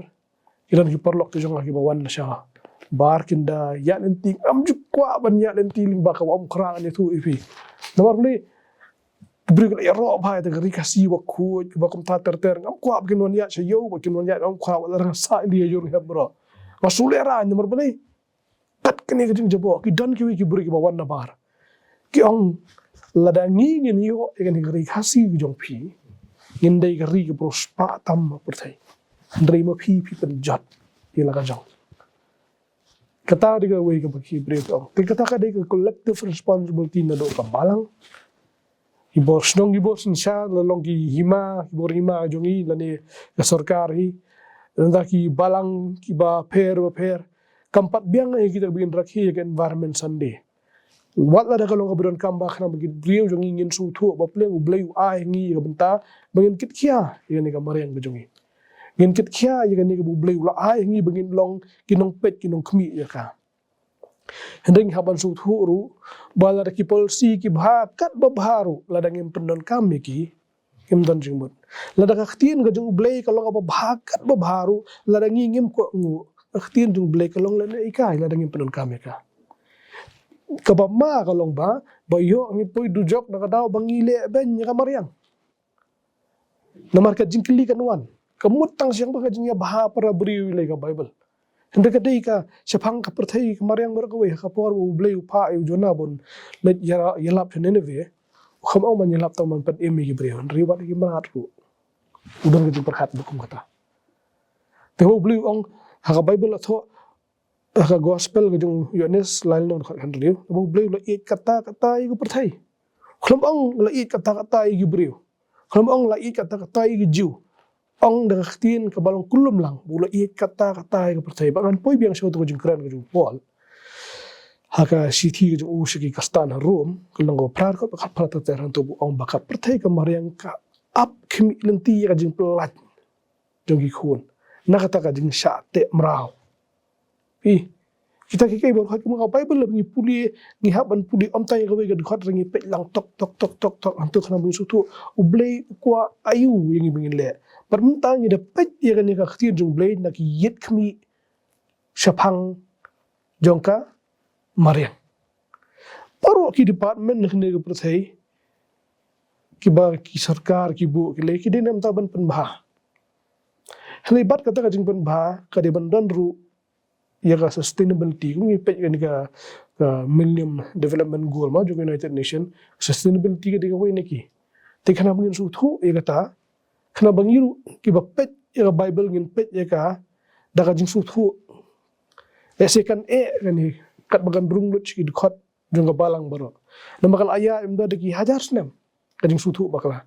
ki don ki paralok ki jong nga kiba wan na shabar, kin da ïaid lynti, ngam ju kwah ban ïaid lynti lyngba ka Wah Umkhrah, ngan ïathuh ïa phi. Namar balei? Ki briew ki la ïaroh bha ïa ka ri Khasi ba khuid ba kumta ter ter, ngam kwah ba kin wan ïaid sha ïew, ba kin wan ïaid Wah Umkhrah, wat la dang sah ïa ïew ruh. Nga shu lehraiñ namar balei? Kat kane ka jingjaboh ki don kiwei ki briew kiba wan na bar. Ki ong lada ngi ngin ïoh ïa kane ka ri Khasi ka jong phi, ngin dei ka ri kaba riewspah tam ha pyrthei. Hynrei ma phi phi pynjot ïa la ka jong. Kata dei kawei kaba ki briew ki ong. Te kata ka dei ka collective responsibility naduh ka balang, ki bor shnong, ki bor synshar, la long ki hima, ki bor hima jong ngi lane ka sorkar hi. Nangta ki balang kiba pher ba pher. Kam pat biang ïa kita ba ngin rakhe ïa ka Environment Sunday. Wat lada ka long kaba donkam bha khnang ba ki briew jong ngi ngin sngewthuh ba pleng U Blei u ai ngi ïa ka bynta ba ngin kit khia ïa kane ka mariang ka jong ngi. Ngin kit khia ïa kane kaba U Blei u la ai ngi ba ngin long ki nongpeit ki nongkhmih ïa ka. Hynrei ngi hap ban sngewthuh ruh ba lada ki policy ki bha kat ba bha ruh, lada ngim pyndonkam ïa ki, ngim don jingmut. Lada ka ktien ka jong U Blei ka long kaba bha kat ba bha ruh, lada ngi ngim kohnguh, ka ktien jong U Blei ka long lane ïa ka lada ngim pyndonkam ïa ka. Kaba ma ka long ba, ba ïoh ngi poi dujok na ka daw ba ngi leh beiñ ïa ka mariang. Namar ka jingkylli kan wan, ka mut tang shang ba ka jingïabha para briew ïa ka Baibl. Hynrei ka dei ka shaphang ka pyrthei ka mariang baroh kawei, ha ka por ba U Blei u phah ïa u Jonah ban leit ïa, ïalap sha Nineveh. U khlem ong ban ïalap tang ban pynim ïa ki briew, hynrei wat ïa ki mrad ruh. U don ka jingpyrkhat ba kum kata. Te U Blei u ong, ha ka Baibl la thoh, ha ka gospel ka jong u Ïoannis lai lynnong dkhot hynriew, ba U Blei u la ïeit katta katta ïa ka pyrthei. Khlem ong la ïeit katta katta ïa ki briew. Khlem ong la ïeit katta katta ïa ki Jiw. Ong da ka ktien kaba long kulmlang, ba u la ïeit katta katta ïa ka pyrthei. Ba ngan poi biang sha uto ka jingkren ka jong u Paul ha ka shithi ka jong u sha ki Khristan ha Rom, ka lynnong kaba phra dkhot ba khatphra ter ter, hangto ba u ong ba ka pyrthei ka mariang ka ap khmih lynti ïa ka jingpyllait jong ki khun na kata ka jingshah teh mraw. Phi, kita ki kaei baroh kumba ka Baibl lada ngi pule, ngi hap ban pule ym tang ïa kawei ka dkhot, hynrei ngi peit lang tok tok tok tok tok, hangto khnang ba ngin sngewthuh U Blei u kwah aïu ïa ngi ba ngin leh. Bad mynta ngi da peit ïa kane ka ktien jong U Blei na ki ïit khmih shaphang jong ka mariang. Baroh ki department na kane ka pyrthei kiba ki sorkar ki buh ki lei ki dei namar ban pynbha. Hynrei bad kata ka jingpynbha ka dei ban don ruh ïa ka sustainability, kum ngi peit kane ka, ka Millennium Development Goal ma jong ka United Nation, sustainability ka dei kawei na ki. Te khnang ba ngin sngewthuh ïa kata, khnang ba ngi ruh kiba peit ïa ka Bible ngin peit ïa ka da ka jingsngewthuh. Lehse kan eh kane, katba kan rung lut sha ki dkhot jong ka balang baroh. Namar ka la ïaid ym don da ki hajar snem ka jingsngewthuh bakla.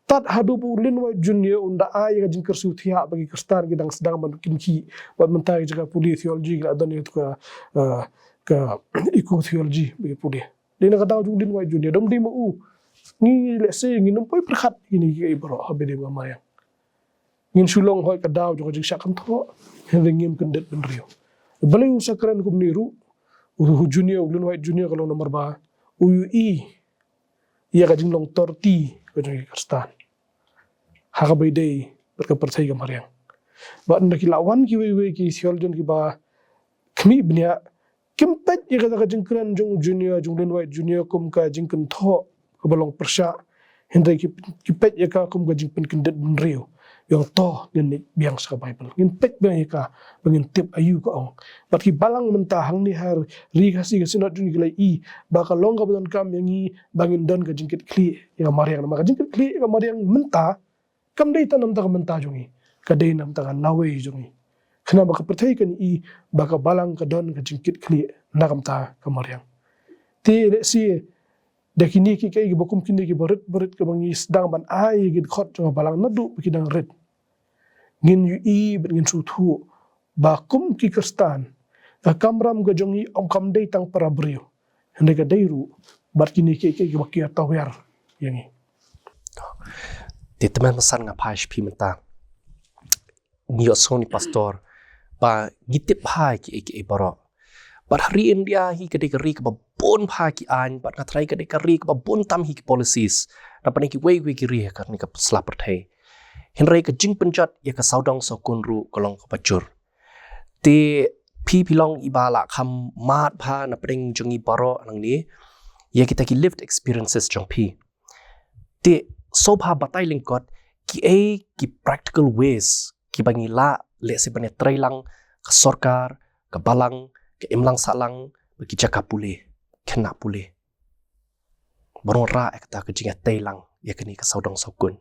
Tad haduh ba u Ellen White Junior un da ai ïa ka jingkyrsiew thiah ba ki Khristan ki dang sdang ban kynkhih, bad mynta ki jaka pule theology ki la don ïa ka, eh, ka eco theology ba ki pule. Dei na ka daw jong u Ellen White Junior, da ym dei ma u. Ngi lehse ngin ym poi pyrkhat ïa kine kiei baroh haba dei ba mariang. Ngin shu long hoi ka daw jong ka jingshah kynthoh, hynrei ngim kyndit bynriew. Balei u sa kren kumne ruh, u Junior, u Ellen White Junior ka long namar ba u ïohi ïa ka jinglong torti ka jong ki Khristan ha kaba ïadei bad ka pyrthei ka mariang. Bad ynda ki la wan kiwei kiwei ki theologian kiba khmih bniah, kim peit ïa kata ka jingkren jong u Junior, jong u Ellen White Junior kum ka jingkynthoh kaba long pyrshah, hynrei ki, ki peit ïa ka kum ka jingpynkyndit bynriew. Ïa to ngin leit biang sha ka Bible, ngin peit biang ïa ka ba ngin tip aïu ka ong. Bad ki balang mynta hangne ha Ri Khasi ka Synod jong ngi ki la ïohi ba ka long kaba donkam ïa ngi ba ngin don ka jingkitkhlieh ïa ka mariang. Namar ka jingkitkhlieh ïa ka mariang mynta kam dei tang namar ka bynta jong ngi, ka dei namar ka lawei jong ngi. Khnang ba ka pyrthei kan ïohi ba ka balang ka don ka jingkitkhlieh na ka bynta ka mariang. Te lehse da kine kiei kiei kiba kum kine kiba rit ba rit kiba ngi sdang ban ai ïa ki dkhot jong ka balang naduh ba ki dang rit, ngin ïohi bad ngin sngewthuh ba kum ki Khristan, ka kamram ka jong ngi ym kam dei tang para briew, hynrei ka dei ruh bad kine kiei kiei kiba ki ïa tawiar ïa ngi. Te tymmen basan nga phai sha phi mynta. Ngi ïohsngew ne pastor ba ngi tip bha kiei kiei baroh. Bad ha ri India hi ka dei ka ri kaba bun bha ki aiñ, bad nga tharai ka dei ka ri kaba bun tam hi ki policies napdeng kiwei kiwei ki ri ha kane ka sla pyrthei. Hynrei ka jingpynjot ïa ka sawdong sawkun ruh ka long kaba jur. Te phi, phi long iba la kham mad bha napdeng jong ngi baroh nangne ïa kita ki lived experiences jong phi. Te sngewbha batai lyngkot kiei ki practical ways kiba ngi lah lehse ban ïatreilang, ka sorkar, ka balang, ka imlang sahlang, bad ki jaka pule, khynnah pule. Ban wanrah ïa kata ka jingïatreilang ïa kane ka sawdong sawkun.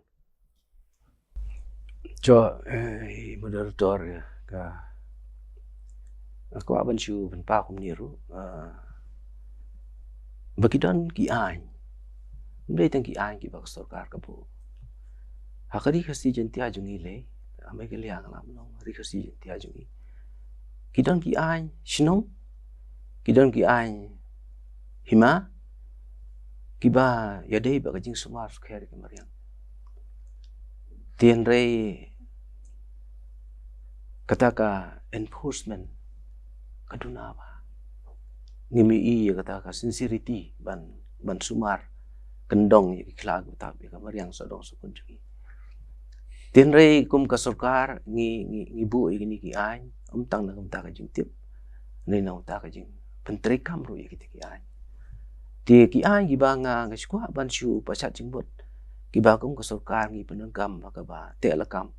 Jo, eh, moderator, eh, ka, nga kwah ban shu pynpaw kumne ruh, eh, ba ki don ki aiñ. Ym dei tang ki aiñ kiba ka sorkar ka buh. Ha ka Ri Khasi Jaiñtia jong ngi lei, ha Meghalaya nga lah ban ong, Ri Khasi Jaiñtia jong ngi, ki don ki aiñ shnong, ki don ki aiñ hima kiba ïadei bad ka jingsumar sukher ïa ka mariang. Te hynrei kata ka enforcement ka duna bha. Ngim ïohi ïa kata ka sincerity ban, ban sumar kyndong ïa ki khlaw kiba tap ïa ka mariang sawdong sawkun jong ngi. Te hynrei kum ka sorkar ngi, ngi, ngi buh ïa kine ki aiñ ym tang na ka bynta ka jingtip, hynrei na ka bynta ka jingpyntreikam ruh ïa kita ki aiñ. Te ki aiñ kiba nga, nga sngewkwah ban shu pashat jingmut, kiba kum ka sorkar ngi pyndonkam ha kaba teh lakam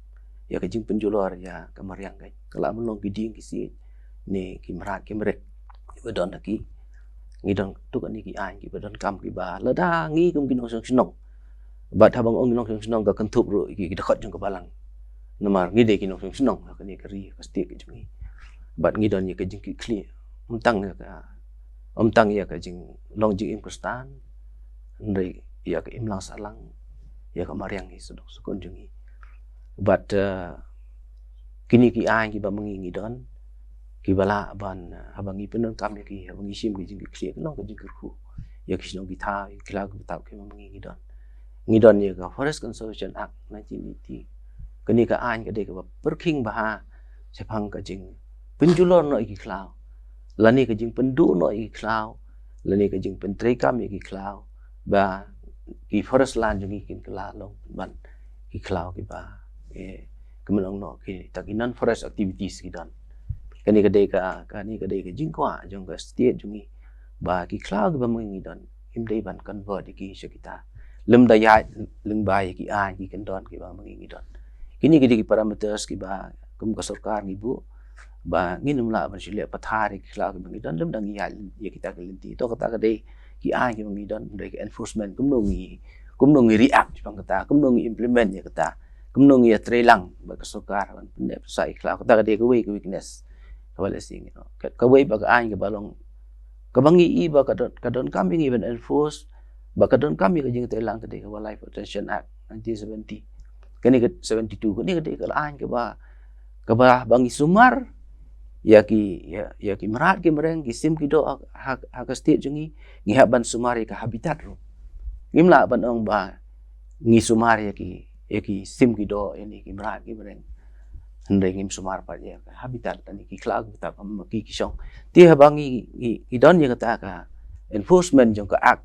ïa ka jingpynjulor ïa ka mariang, ka, ka lah ban long ki dieng ki siej ne ki mrad ki mrek kiba don ha ki. Ngi don katto katne ki aiñ kiba donkam, kiba lada ngi kum ki nongshong shnong, bad haba nga ong ki nongshong shnong ka kynthup ruh ïa ki, ki dkhot jong ka balang. Namar ngi dei ki nongshong shnong ha kane ka ri, ka state ka jong ngi. Bad ngi don ïa ka jingkitkhlieh, ym tang ïa ka, ym tang ïa ka jinglong jingim Khristan, hynrei ïa ka imlang sahlang, ïa ka mariang hi sawdong sawkun jong ngi. Bad, eh, kine ki aiñ kiba ma ngi ngi don, kiba lah ban, eh, haba ngi pyndonkam ïa ki, haba ngi shim ki jingkitkhlieh, ka long ka jingkyrkhu ïa ki shnong ki thaw, ïa ki khlaw kiba tap kiba ma ngi ngi don. Ngi don ïa ka Forest Conservation Act nineteen eighty. Kane ka aiñ ka dei kaba pyrkhing bha shaphang ka jingpynjulor noh ïa ki khlaw, lane ka jingpynduh noh ïa ki khlaw, lane ka jingpyntreikam ïa ki khlaw, ba ki forest land jong ngi kin kylla long ban ki khlaw kiba, eh, ka mut ong noh kita ki non forest activities ki don. Kane ka dei ka, kane ka dei ka jingkwah jong ka state jong ngi ba ki khlaw kiba ma ngi don, ngim dei ban convert ïa ki sha kita lymda ïaid lyngba ïa ki aiñ ki kyndon kiba ma ngi ngi don. Kine ki dei ki parameters kiba kum ka sorkar ngi buh ba ngin ym lah ban shu leh pathar ïa ki khlaw kiba ngi don lymda ngi ïaid ïa kita ki lynti. To kata ka dei ki aiñ kiba ngi don, dei ka enforcement, kumno ngi, kumno ngi react shaphang kata, kumno ngi implement ïa kata, kumno ngi ïatreilang bad ka sorkar ban pynneh pynsah ïa ki khlaw. Kata ka dei kawei ka weakness kaba lehse ngi, kawei pat ka aiñ kaba long, kaba ngi i ba ka don, ka donkam ïa ngi ban enforce, ba ka donkam ïa ka jingtreilang, ka dei ka Wildlife Protection Act nineteen seventy. Kane ka seventy-two, kane ka dei ka aiñ kaba, kaba, ba ngi sumar ïa ki, ïa, ïa ki mrad ki mreng, ki sim ki doh ha, ha, ha ka state jong ngi, ngi hap ban sumar ïa ka habitat ruh. Ngim lah ban ong ba ngi sumar ïa ki, ïa ki sim ki doh, ïa ki mrad ki mreng, hynrei ngim sumar pat ïa ka habitat lane ki khlaw kiba tap ha ki, ki shong. Te haba ngi, ngi, ngi don ïa kata ka enforcement jong ka act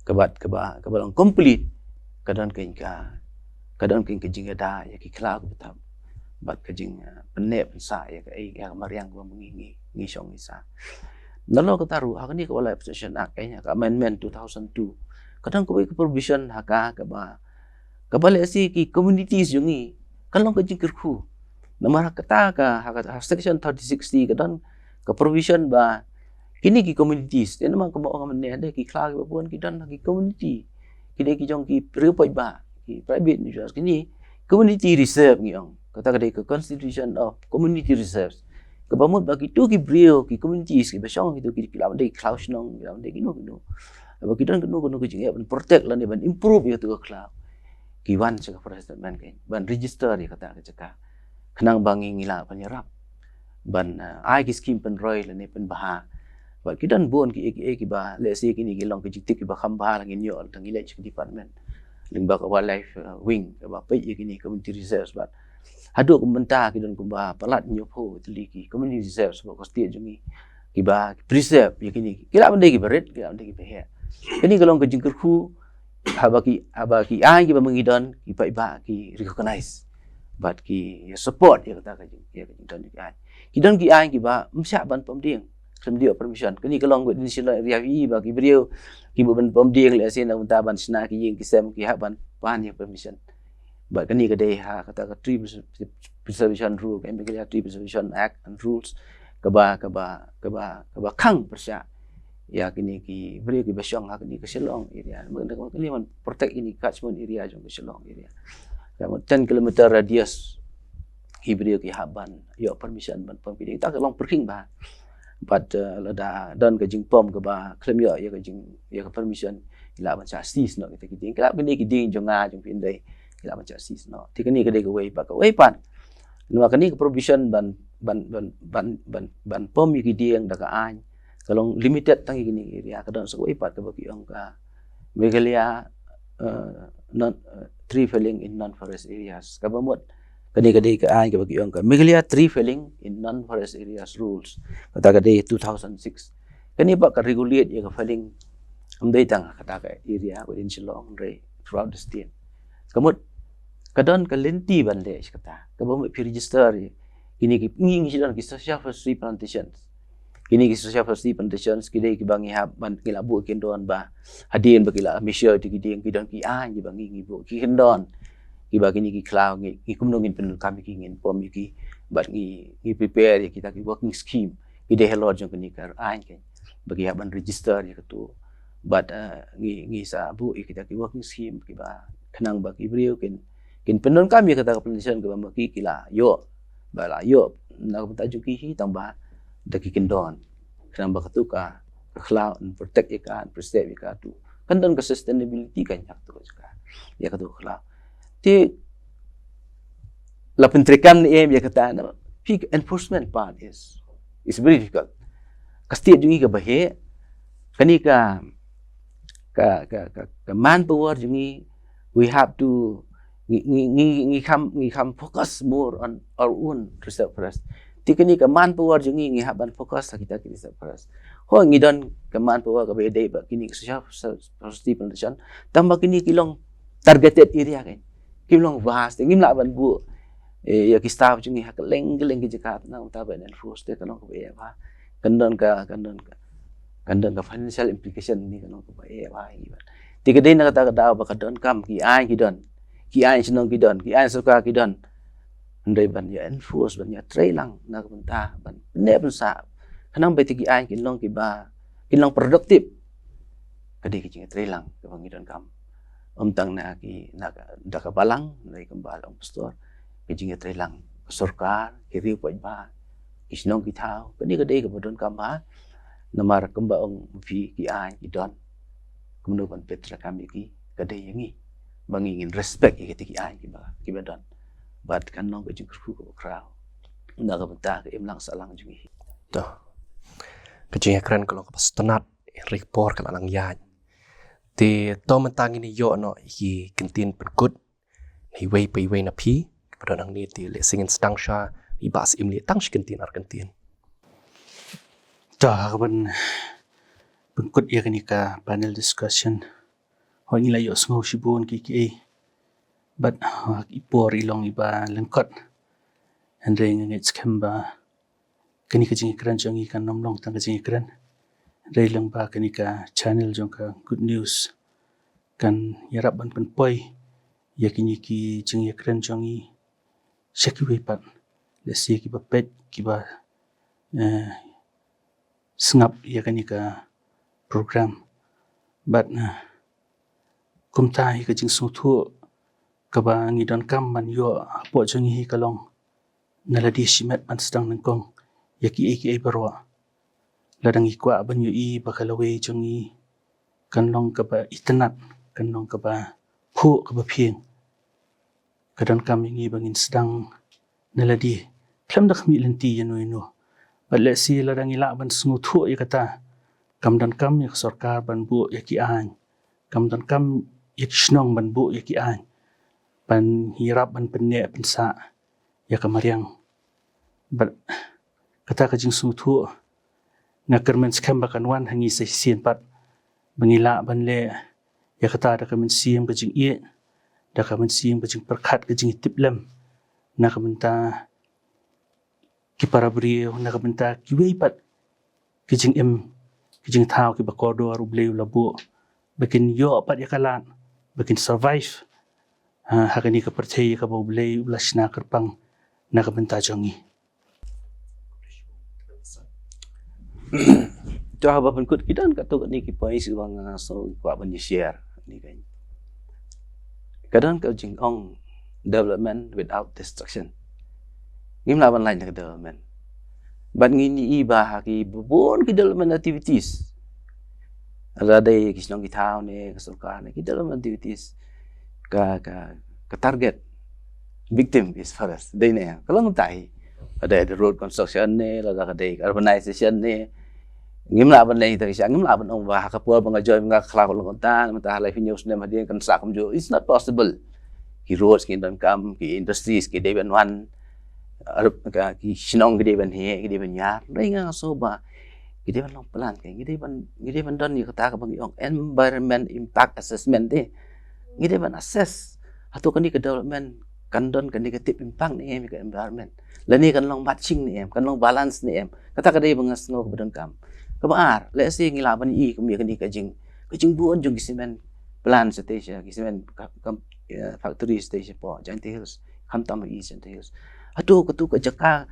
kaba, kaba, kaba long complete, ka don kein ka, ka don kein ka jingïada ïa ki khlaw kiba tap bad ka jing, eh, pynneh pynsah ïa ka, eh, ïa ka mariang kaba ngi, ngi, ngi shong ngi sah. Nalor kata ruh, ha kane ka Wildlife Protection Act, eh, ka amendment two thousand two, ka don kawei ka provision ha ka kaba, kaba lehse ki communities jong ngi ka long ka jingkyrkhu. Namar ha kata ka, ha, ha section thirty-six C ka don ka provision ba kine ki communities, te namar kaba ong mynne, dei ki khlaw kiba bun ki don ha ki community, ki dei ki jong ki briew paidbah, ki private individuals, kine community reserve ngi ong. Kata ka dei ka constitution of community reserves. Kaba mut ba kito ki briew, ki communities kiba shong ha kito ki, ki lah ban dei ki khlaw shnong, ki lah ban dei kino kino, ba ki don kino kino ki jingeh ban protect lane ban improve ïa kato ka khlaw, ki wan sha ka forest department kein ban register ïa kata ka jaka, khnang ba ngi, ngi lah ban ïarap ban, eh, ai ki skim pynroi lane pynbha. Bad ki don bun ki, ki, kiba lehse kine ki long ki jingtip kiba kham bha, la ngin ïoh tang ngi leit sha ki department lyngba ka wildlife, eh, wing, kaba peit ïa kine community reserves. Bad haduh kumta ki don kumba palat hynñiewphew tylli ki community reserves bad ka state jong ngi kiba preserve ïa kine, ki lah ban dei kiba rit, ki lah ban dei kiba heh. Kane ka long ka jingkyrkhu, haba ki, haba ki aiñ kiba ma ngi don ki paidbah ki recognize bad ki support ïa kata ka jing, ïa ka jingdon jong ki aiñ. Ki don ki aiñ kiba ym shah ban pom dieng, khlem da ïoh permission. Kane ka long ka dei shisha area hi ba ki briew kiba ban pom dieng, lehse na mynta ban shna ki ïing ki sem ki hap ban pan ïa permission. Bad kane ka dei ha kata ka Tree Preservation Rule, ka Meghalaya Tree Preservation Act and Rules, kaba, kaba, kaba, kaba khang pyrshah ïa kine ki briew kiba shong ha kane ka Shillong area. Mynta ka, kane ban protect ïa kine ki catchment area jong ka Shillong area. Ka ten kilometer radius ki briew ki hap ban ïoh permission ban pom ki dieng. Kata ka long pyrkhing bha. Bad, eh, lada don ka jingpom kaba khlem ïoh ïa ka jing, ïa ka permission, ki lah ban shah seize noh kita ki dieng. Ki lah ban dei ki dieng jong nga jong phi, hynrei ki lah ban shah seize noh. Te kane ka dei kawei pat, kawei pat. Namar kane ka provision ban, ban, ban pom ïa ki dieng da ka aiñ ka long limited tang ïa kine ki area. Ka don sa kawei pat kaba ki ong ka Meghalaya, eh, non, eh, tree felling in non-forest areas. Kaba mut kane ka dei ka aiñ kaba ki ong ka Meghalaya Tree Felling in Non-Forest Areas Rules. Kata ka dei two thousand six. Kane pat ka regulate ïa ka felling, ym dei tang kata ka area within Shillong, hynrei throughout the state. Ka mut ka don ka lynti ban leh shi kata. Kaba mut phi register ïa kine ki, ngi, ngi shu don ki social forestry plantations. Kine ki social forestry plantations ki dei kiba ngi hap ban, ngi la buh ki kyndon ba hadien ba ki la mature ïa ki dieng, ki don ki aiñ kiba ngi, ngi buh ki kyndon kiba kine ki khlaw ngi, ngi kumno ngin pyndonkam ïa ki, ngin pom ïa ki. Bad ngi, ngi prepare ïa kita ki working scheme. Ki dei halor jong kine ki aiñ kein ba ki hap ban register ïa kato. Bad, eh, ngi, ngi sa buh ïa kita ki working scheme kiba khnang ba ki briew kin, kin pyndonkam ïa kata ka plantation kaba ma ki, ki la ïoh, ba la ïoh na ka bynta jong ki hi, tang ba da ki kyndon, khnang ba kato ka, ka khlaw yn protect ïa ka, yn preserve ïa ka, to kan don ka sustainability kein ha kato ka jaka, ïa kato ka khlaw. Te la pyntreikam ne em ïa kata, na phi, enforcement part is, is very difficult. Ka state jong ngi kaba heh, kane ka, ka, ka, ka, ka manpower jong ngi, we have to, ngi, ngi, ngi, ngi kham, ngi kham focus more on our own reserve forest. Te kane ka manpower jong ngi, ngi hap ban focus ha kita ki reserve forest. Hooid, ngi don ka manpower kaba ïadei bad kine ki social, social plantation, tang ba kine ki long targeted area kein. Ki long vast, ngim lah ban buh, eh, ïa ki staff jong ngi ha kylleng kylleng ki jaka, na mynta ban enforce te ka long kaba eh bha. Kan don ka, kan don ka, kan don ka financial implication ne, ka long kaba eh bha ïa ngi bad. Te ka dei na kata ka daw ba ka donkam ki aiñ ki don, ki aiñ shnong ki don, ki aiñ sorkar ki don. Hynrei ban ïa enforce, ban ïa trei lang na ka bynta ban pynneh pynsah khnang ba te ki aiñ kin long kiba, kin long productive. Ka dei ka jingïatrei lang kaba ngi donkam. Ym tang na ki, na ka, da ka balang, hynrei kumba long pastor, ka jingïatrei lang ka sorkar, ki riew paidbah, ki shnong ki thaw, kane ka dei kaba donkam bha. Namar kumba ong phi, ki aiñ ki don. Kumno ban peit treikam ïa ki, ka dei ïa ngi ba ngi ngin respect ïa kita ki aiñ kiba, kiba don. Bad kan long ka jingkyrkhu kaba khraw na ka bynta ka imlang sahlang jong ngi. To. Ka jingïakren ka long kaba sngewtynnat, hynrei ka por ka la nang ïaid. Te to mynta ngin ïoh noh ïa ki kyntien pynkut na iwei pa iwei na phi, kiba don hangne, te lehse ngin sdang sha i Bah Syiem leh tang shi kyntien ar kyntien. To, ha kaban pynkut ïa kane ka panel discussion, hooid ngi la ïohsngew shibun kiei kiei, bad ha i por i long iba lyngkot. Hynrei nga ngeit skhem ba kane ka jingïakren jong ngi kan ym long tang ka jingïakren, hynrei lyngba kane ka channel jong ka Good News kan ïarap ban pynpoi ïa kine ki jingïakren jong ngi sha kiwei pat, lehse kiba peit, kiba, eh, sngap ïa kane ka program. Bad, eh, kumta hi ka jingsngewthuh kaba ngi donkam ban ïoh hapoh jong ngi hi ka long, na lade shimet ban sdang nyngkong ïa kiei kiei baroh. Lada ngi kwah ban ïohi ba ka lawei jong ngi kan long kaba itynnad, kan long kaba phuh, kaba phieng, ka donkam ïa ngi ba ngin sdang na lade, khlem da khmih lynti ïano ïano. Bad lehse lada ngi lah ban sngewthuh ïa kata, kam donkam ïa ka sorkar ban buh ïa ki aiñ, kam donkam ïa ki shnong ban buh ïa ki aiñ ban ïarap ban pynneh pynsah ïa ka mariang. Bad kata ka jingsngewthuh nga kyrmen skhem ba kan wan ha ngi sa shisien pat, ba ngi lah ban leh ïa kata da ka mynsiem ka jingïeit, da ka mynsiem ka jingpyrkhat, ka jingïatiplem na ka bynta ki para briew, na ka bynta kiwei pat ki jingim, ki jingthaw kiba kordor U Blei u la buh, ba kin ïoh pat ïa ka lad, ba kin survive, ha, ha kane ka pyrthei kaba U Blei u la shna kyrpang na ka bynta jong ngi. To, haba pynkut, ki don katto katne ki points kiba nga sngew kwah ban ïa share. Ni ka, ka don ka jingong development without destruction. Ngim lah ban lait na ka development. Bad ngi ïohi ba ha ki bun ki development activities, la dei ki shnong ki thaw ne ka sorkar ne, ki development activities, ka, ka, ka target victim is forest. Dei ne, ka long tai. Ka dei the road construction ne, lada ka dei urbanization ne. Ngim lah ban leh ita ki sha, ngim lah ban ong ba ha ka por ba nga join nga khlaw long ta, mynta ha lai phew snem hadien kan sah kumjuh. It's not possible. Ki roads ki donkam, ki industries ki dei ban wan, ar-, ka, ki shnong ki dei ban heh, ki dei ban ïar. Dei nga sngew ba ki dei ban long plan, ki dei ban, ki dei ban don ïa kata kaba ngi ong environment impact assessment te. Ngi dei ban assess, hato kane ka development kan don ka negative impact ne em ïa ka environment, lane kan long matching ne em, kan long balance ne em. Kata ka dei ba nga sngew kaba donkam. Kaba ar, lehse ngi lah ban ïohi kum ïa kane ka jing, ka jingbun jong ki cement plant shatei sha, ki cement ka, ka, eh, factory shatei shapoh Jaintia Hills, khamtam ha East Jaintia Hills. Hato katu ka jaka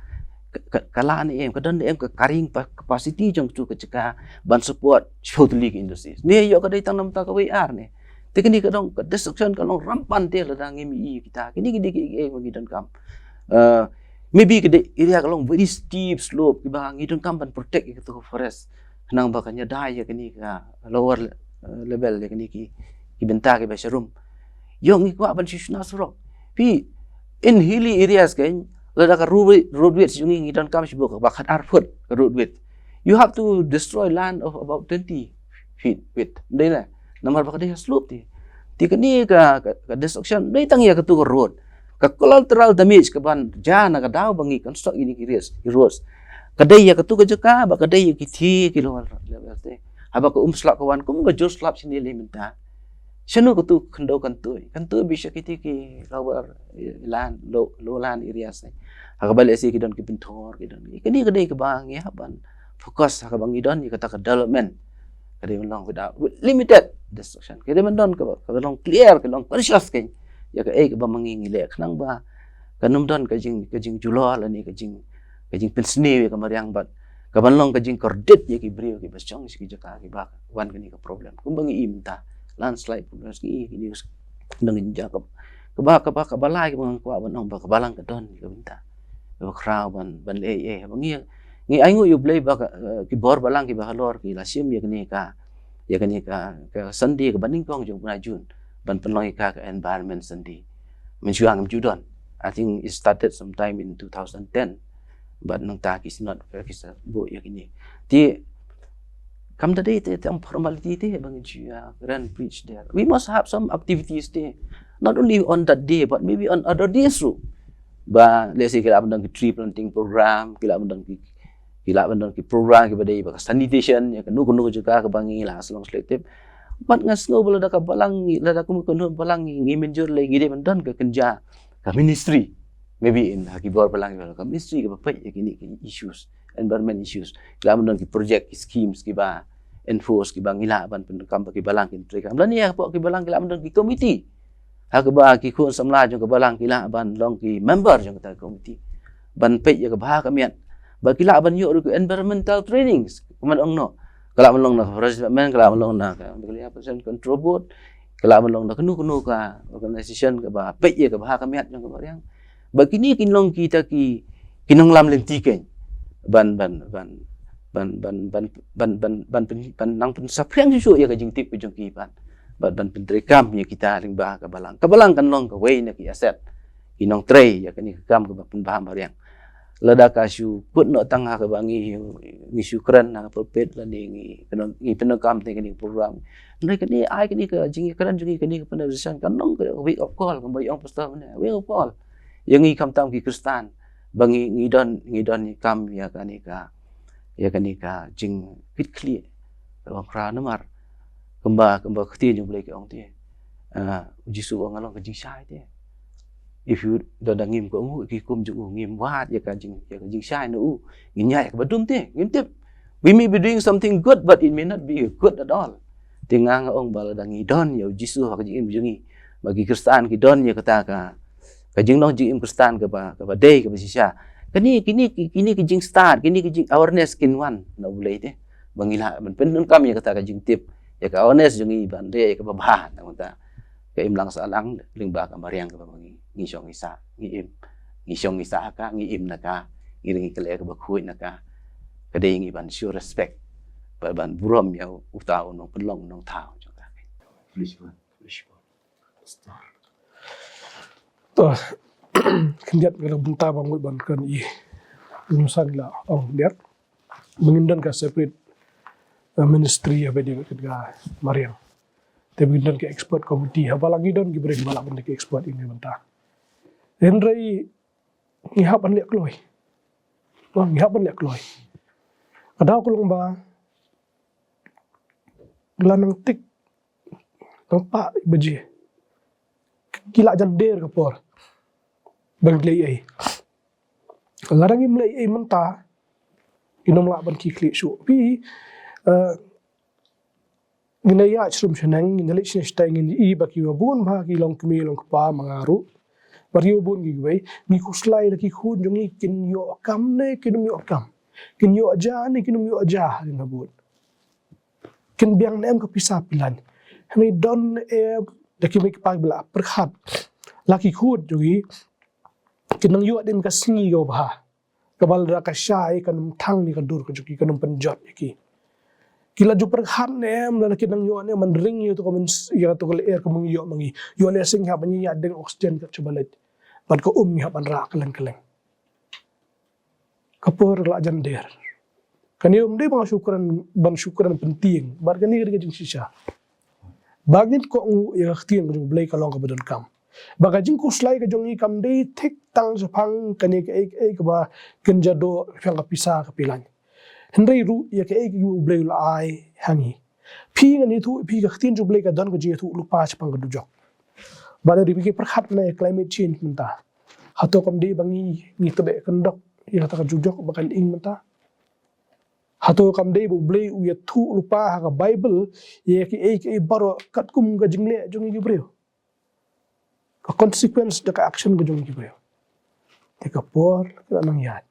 ka, ka, ka lah ne em, ka don ne em ka carrying pa-, capacity jong katu ka jaka ban support shiphew tylli ki industries? Ne ïoh ka dei tang namar kawei ar ne. Te kine ka dong ka destruction ka long rampant te lada ngim ïohi kita. Kine ki dei kiei kiei ba ngi donkam. Uh, maybe ka dei area ka long very steep slope kiba ngi donkam ban protect ïa katu ka forest. Khnang ba kan ïada ïa kine ka lower, uh, level ïa kine ki, ki bynta kiba sharum. Ïoh ngi kwah ban shu shna surok. Phi, in hilly areas kan, lada ka road, road width jong ngi, ngi donkam shu buh kaba khat ar foot ka road width. You have to destroy land of about twenty feet width. Dei na, namar ba ka dei ha slope te. Te kane ka, ka, ka destruction, dei tang ïa katu ka road. Ka collateral damage kaban jia na ka daw ba ngi construct ïa kine ki roads, ki roads. Ka dei ïa katu ka jaka, bad ka dei ïa ki thie ki lower level te. Haba ka umslap ka wan, kum ka jur slap shane lei mynta. Shano katu ka khyndew kan tuid? Kan tuid beit sha kiti ki lower, eh, land, low, lowland areas ne. Ha kaba lehse ki don ki pynthor, ki don ki. Kane ka dei kaba ngi hap ban focus, ha kaba ngi don ïa kata ka development. Ka dei ban long without, with limited destruction. Ka dei ban don kaba, kaba long clear, ka long conscious kein ïa kaei kaba ma ngi ngi leh, khnang ba kan ym don ka jing, ka jingjulor lane ka jing, ka jingpynsniew ïa ka mariang bad kaban long ka jingkordit ïa ki briew kiba shong sha ki jaka kiba wan kane ka problem. Kumba ngi i mynta, landslide problem, ngi i kine, dang jaka kaba, kaba, kaba lai kaba ngan kwah ban ong ba ka Balang ka don ïa ka bynta kaba khraw ban, ban leh ei ei. Ba ngi, ngi ainguh ïa U Blei ba ka, eh, ki bor Balang kiba halor ki la shim ïa kane ka, ïa kane ka, ka Sunday kaba nyngkong jong u bnai June ban pynlong ïa ka, ka Environment Sunday. Mynshuwa ngim ju don. I think it started sometime in two thousand ten. Bad nangta ki synod ki sa buh ïa kine. Te kam da dei te tang formality te ba ngin shu ïa kren preach there. We must have some activities te. Not only on that day but maybe on other days ruh. Ba let's say ki lah ban don ki tree planting program, ki lah ban don ki, ki lah ban don ki program kiba dei ba ka sanitation ïa kano kano ka jaka kaba ngi la shu long selective. Bad nga sngew ba lada ka Balang, lada kum ka Balang ngi mynjur lei, ngi dei ban don ka kynja ka ministry. Maybe in ha ki bor Balang, ka ministry kaba peit ïa kine ki issues, environment issues. Ki lah ban don ki project, ki schemes kiba enforce, kiba ngi lah ban pyndonkam ba ki Balang kin treikam. Lane hapoh ki Balang ki lah ban don ki committee ha kaba ki khun samla jong ka Balang ki lah ban long ki member jong kata ka committee ban peit ïa ka bha ka miat. Ba ki lah ban ïoh ruh ki environmental trainings, kumno ong noh. Ka lah ban long na ka forest department, ka lah ban long na ka, ka lah ban long na ka pollution control board, ka lah ban long na kano kano ka organization kaba peit ïa ka bha ka miat jong ka mariang. Ba kine kin long kita ki, ki nonglam lynti kein ban, ban, ban nang pynsaphriang shuh shuh ïa ka jingtip ka jong ki ban, ban, ban pyntreikam ïa kita lyngba ka Balang. Ka Balang kan long kawei na ki asset, ki nongtrei ïa kane ka kam kaba pynbha mariang. Lada ka shu kut noh tang ha kaba ngi, ngi shu kren ha pulpit lane ngi pyndonkam te kane ka program. Hynrei kane, ai kane ka jingkren jong ngi, kane ka conversation kan long ka wake up call, kumba ong pastor mynne, wake up call ïa ngi khamtam ki Khristan ba ngi, ngi don, ngi don kam ïa kane ka, ïa kane ka jingkitkhlieh kaba khraw namar kumba, kumba ka ktien jong U Blei ka ong te, ah, U Jisu u ong, nga long ka jingshai te. If you, lada ngim kohnguh ki hukum jong u, ngim wad ïa ka jing, ïa ka jingshai na u, ngin ïaid ïa kaba dum te, ngim tip. We may be doing something good but it may not be good at all. Te nga, nga ong ba lada ngi don ïa U Jisu ha ka jingim jong ngi, ba ki Khristan ki don ïa kata ka, ka jinglong jingim Khristan kaba, kaba dei, kaba shisha. Kine, kine, kine ki jingstad, kine ki jing awareness kin wan na U Blei te. Ba ngi lah ban pyndonkam ïa kata ka jingtip, ïa ka awareness jong ngi ban leh ïa kaba bha, na kata ka imlang sahlang lyngba ka mariang kaba ngi, ngi shong ngi sah, ngi im, ngi shong ngi sah ha ka, ngi im na ka, ngi ring ïa ka leh kaba khuid na ka. Ka dei ngi ban show respect, ba ban burom ïa uta u nongpynlong nongthaw jong ka. Please, please. To, khyndiat nga la bynta ba ngut ban kren i. Nusang la ong khyndiat. Ba ngin don ka separate, uh, ministry haba ïadei bad ka mariang. Te ba ngin don ka expert committee, haba la ngi don ki briew ba la ban don ki expert ïa kane ka bynta. Hynrei ngi hap ban leh kloi. Ngi hap ban leh kloi. Ka daw ka long ba la nang tik nang pah baje. Ki la jan der ka por ba ngi leh ei. Lada ngim leh ei mynta, ngin ym lah ban kit khlieh shuh. Phi, eh, ngin ïa shrum shaneng, ngin ïa leit shaneng shatei, ngin ïa i ba kiba bun ba ki long kmie long kpa ma nga ruh. Ba kiba bun kiwei, ngi khuslai da ki khun jong ngi kin ïoh kam ne kin ym ïoh kam. Kin ïoh ja ne kin ym ïoh ja, kin ha bud. Kin biang ne em ka pisa pilaiñ. Hynrei don ne em da ki mei ki pa ba la pyrkhat. La ki khun jong ngi kin nang ïoh ne em ka sngi ïoh bha. Kaba lada ka shai kan ym thang ne ka dur ka jong ki, kan ym pynjot ïa ki. Ki la ju pyrkhat ne em lada kin nang ïoh ne em ban ring ïa to ka myn, ïa to ka lyer ka mung ïoh ma ngi. Ïoh lehse ngi hap ban ïa deng oxygen kat shuwa ba leit. Bad ka um ngi hap ban rah kylleng kylleng. Ka por la jan der. Kane ym dei ban shu kren, ban shu kren pyntieng. Bad kane ka dei ka jingshisha. Ba ngin kohnguh ïa ka ktien ka jong U Blei ka long kaba donkam. Ba ka jingkhuslai ka jong ngi kam dei thik tang shaphang kane kaei kaei kaba kynja doh shaphang ka pisa ka pilaiñ. Hynrei ruh ïa kaei kaei kaba U Blei u la ai ha ngi. Phi ngan ïathuh, phi ka ktien jong U Blei ka don ka jingïathuh lypa shaphang ka dujok. Ba da ri phi ki pyrkhat na ïa climate change mynta. Hato kam dei ba ngi, ngi tbeh kyndok ïa kata ka dujok ba kan ing mynta. Hato kam dei ba U Blei u ïathuh lypa ha ka Baibl ïa kiei kiei baroh katkum ka jingleh jong ngi ki briew, ka consequence da ka action ka jong ngi ki briew? Te ka por ka la nang ïaid,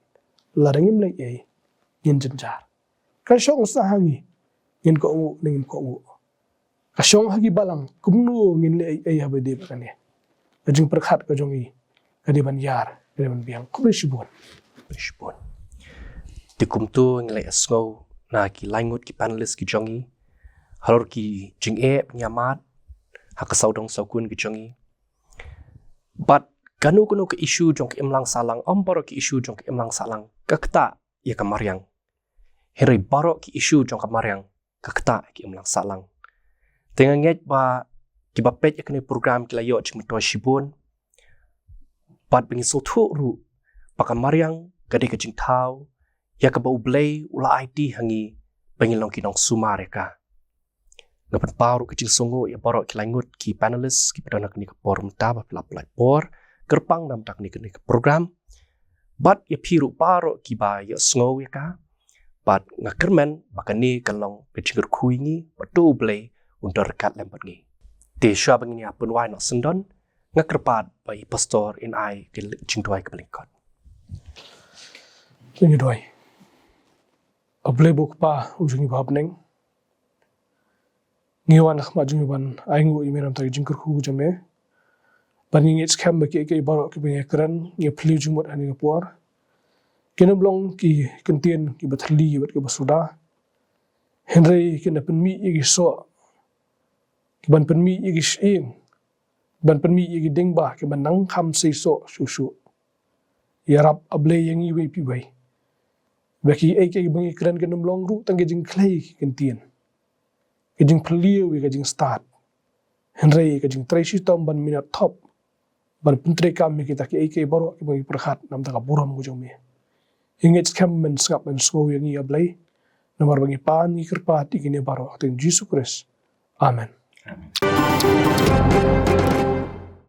lada ngim leh ei, ngin jynjar. Ka shong sa ha ngi, ngin kohnguh ne ngim kohnguh. Ka shong ha ki balang, kumno ngin leh ei ei haba dei ba kane ka jingpyrkhat ka jong ngi ka dei ban ïar, ka dei ban biang. Khublei shibun. Khublei shibun. Te kumto ngi la ïasngew na ki laingut ki panelist ki jong ngi halor ki jingeh ba ngi ïamad ha ka sawdong sawkun ki jong ngi. Bad kano kano ka issue jong ka imlang sahlang, ym baroh ki issue jong ka imlang sahlang ka ktah ïa ka mariang. Hynrei baroh ki issue jong ka mariang ka ktah ïa ka imlang sahlang. Te nga ngeit ba kiba peit ïa kane ka program ki la ïoh jingmyntoi shibun. Bad ba ngi sngewthuh ruh ba ka mariang ka dei ka jingthaw ïa kaba U Blei u la aiti ha ngi ba ngin long ki nongsumar ïa ka. Nga pynpaw ruh ka jingsngewnguh ïa baroh ki laingut ki panelist kiba don ha kane ka por mynta ba phi la pynlait por kyrpang na ka bynta kane ka program. Bad ïa phi ruh baroh kiba ïohsngew ïa ka. Bad nga kyrmen ba kane kan long ka jingkyrkhu ïa ngi, bad to U Blei un don ryngkat lem bad ngi. Te shuwa ba ngin ïa pynwai noh syndon, nga kyrpad ba i pastor in ai ka jingduwai kaba lyngkot. Ngi duwai. A Blei ba U Kpa u jong ngi ba ha bneng, ngi wan ha khmat jong me ban ainguh ïa me na ka bynta ka jingkyrkhu ka jong me. Bad ngi ngeit skhem ba kiei kiei baroh kiba ngi kren, ngi phylliew jingmut ha kane ka por, kin ym long ki kyntien kiba thylli bad kiba suda, hynrei kin da pynmih ïa ki soh, kiban pynmih ïa ki shyieng, ban pynmih ïa ki dieng ba kiban nang kham seisoh shuh shuh. Ïarap, A Blei, ïa ngi iwei pa iwei ba kiei kiei ba ngi kren kin ym long ruh tang ki jingkhlei ki kyntien, ki jingphylliew ïa ka jingstad, hynrei ka jingtrei shitom ban minot thop, ban pyntreikam ïa kita kiei kiei baroh kiba ngi pyrkhat na ka bynta ka burom ka jong me. Ngi ngeit skhem men sngap men sngew ïa ngi, A Blei, namar ba ngi pan ngi kyrpad ïa kine baroh ha ka kyrteng Jisu Khrist. Amen. Amen.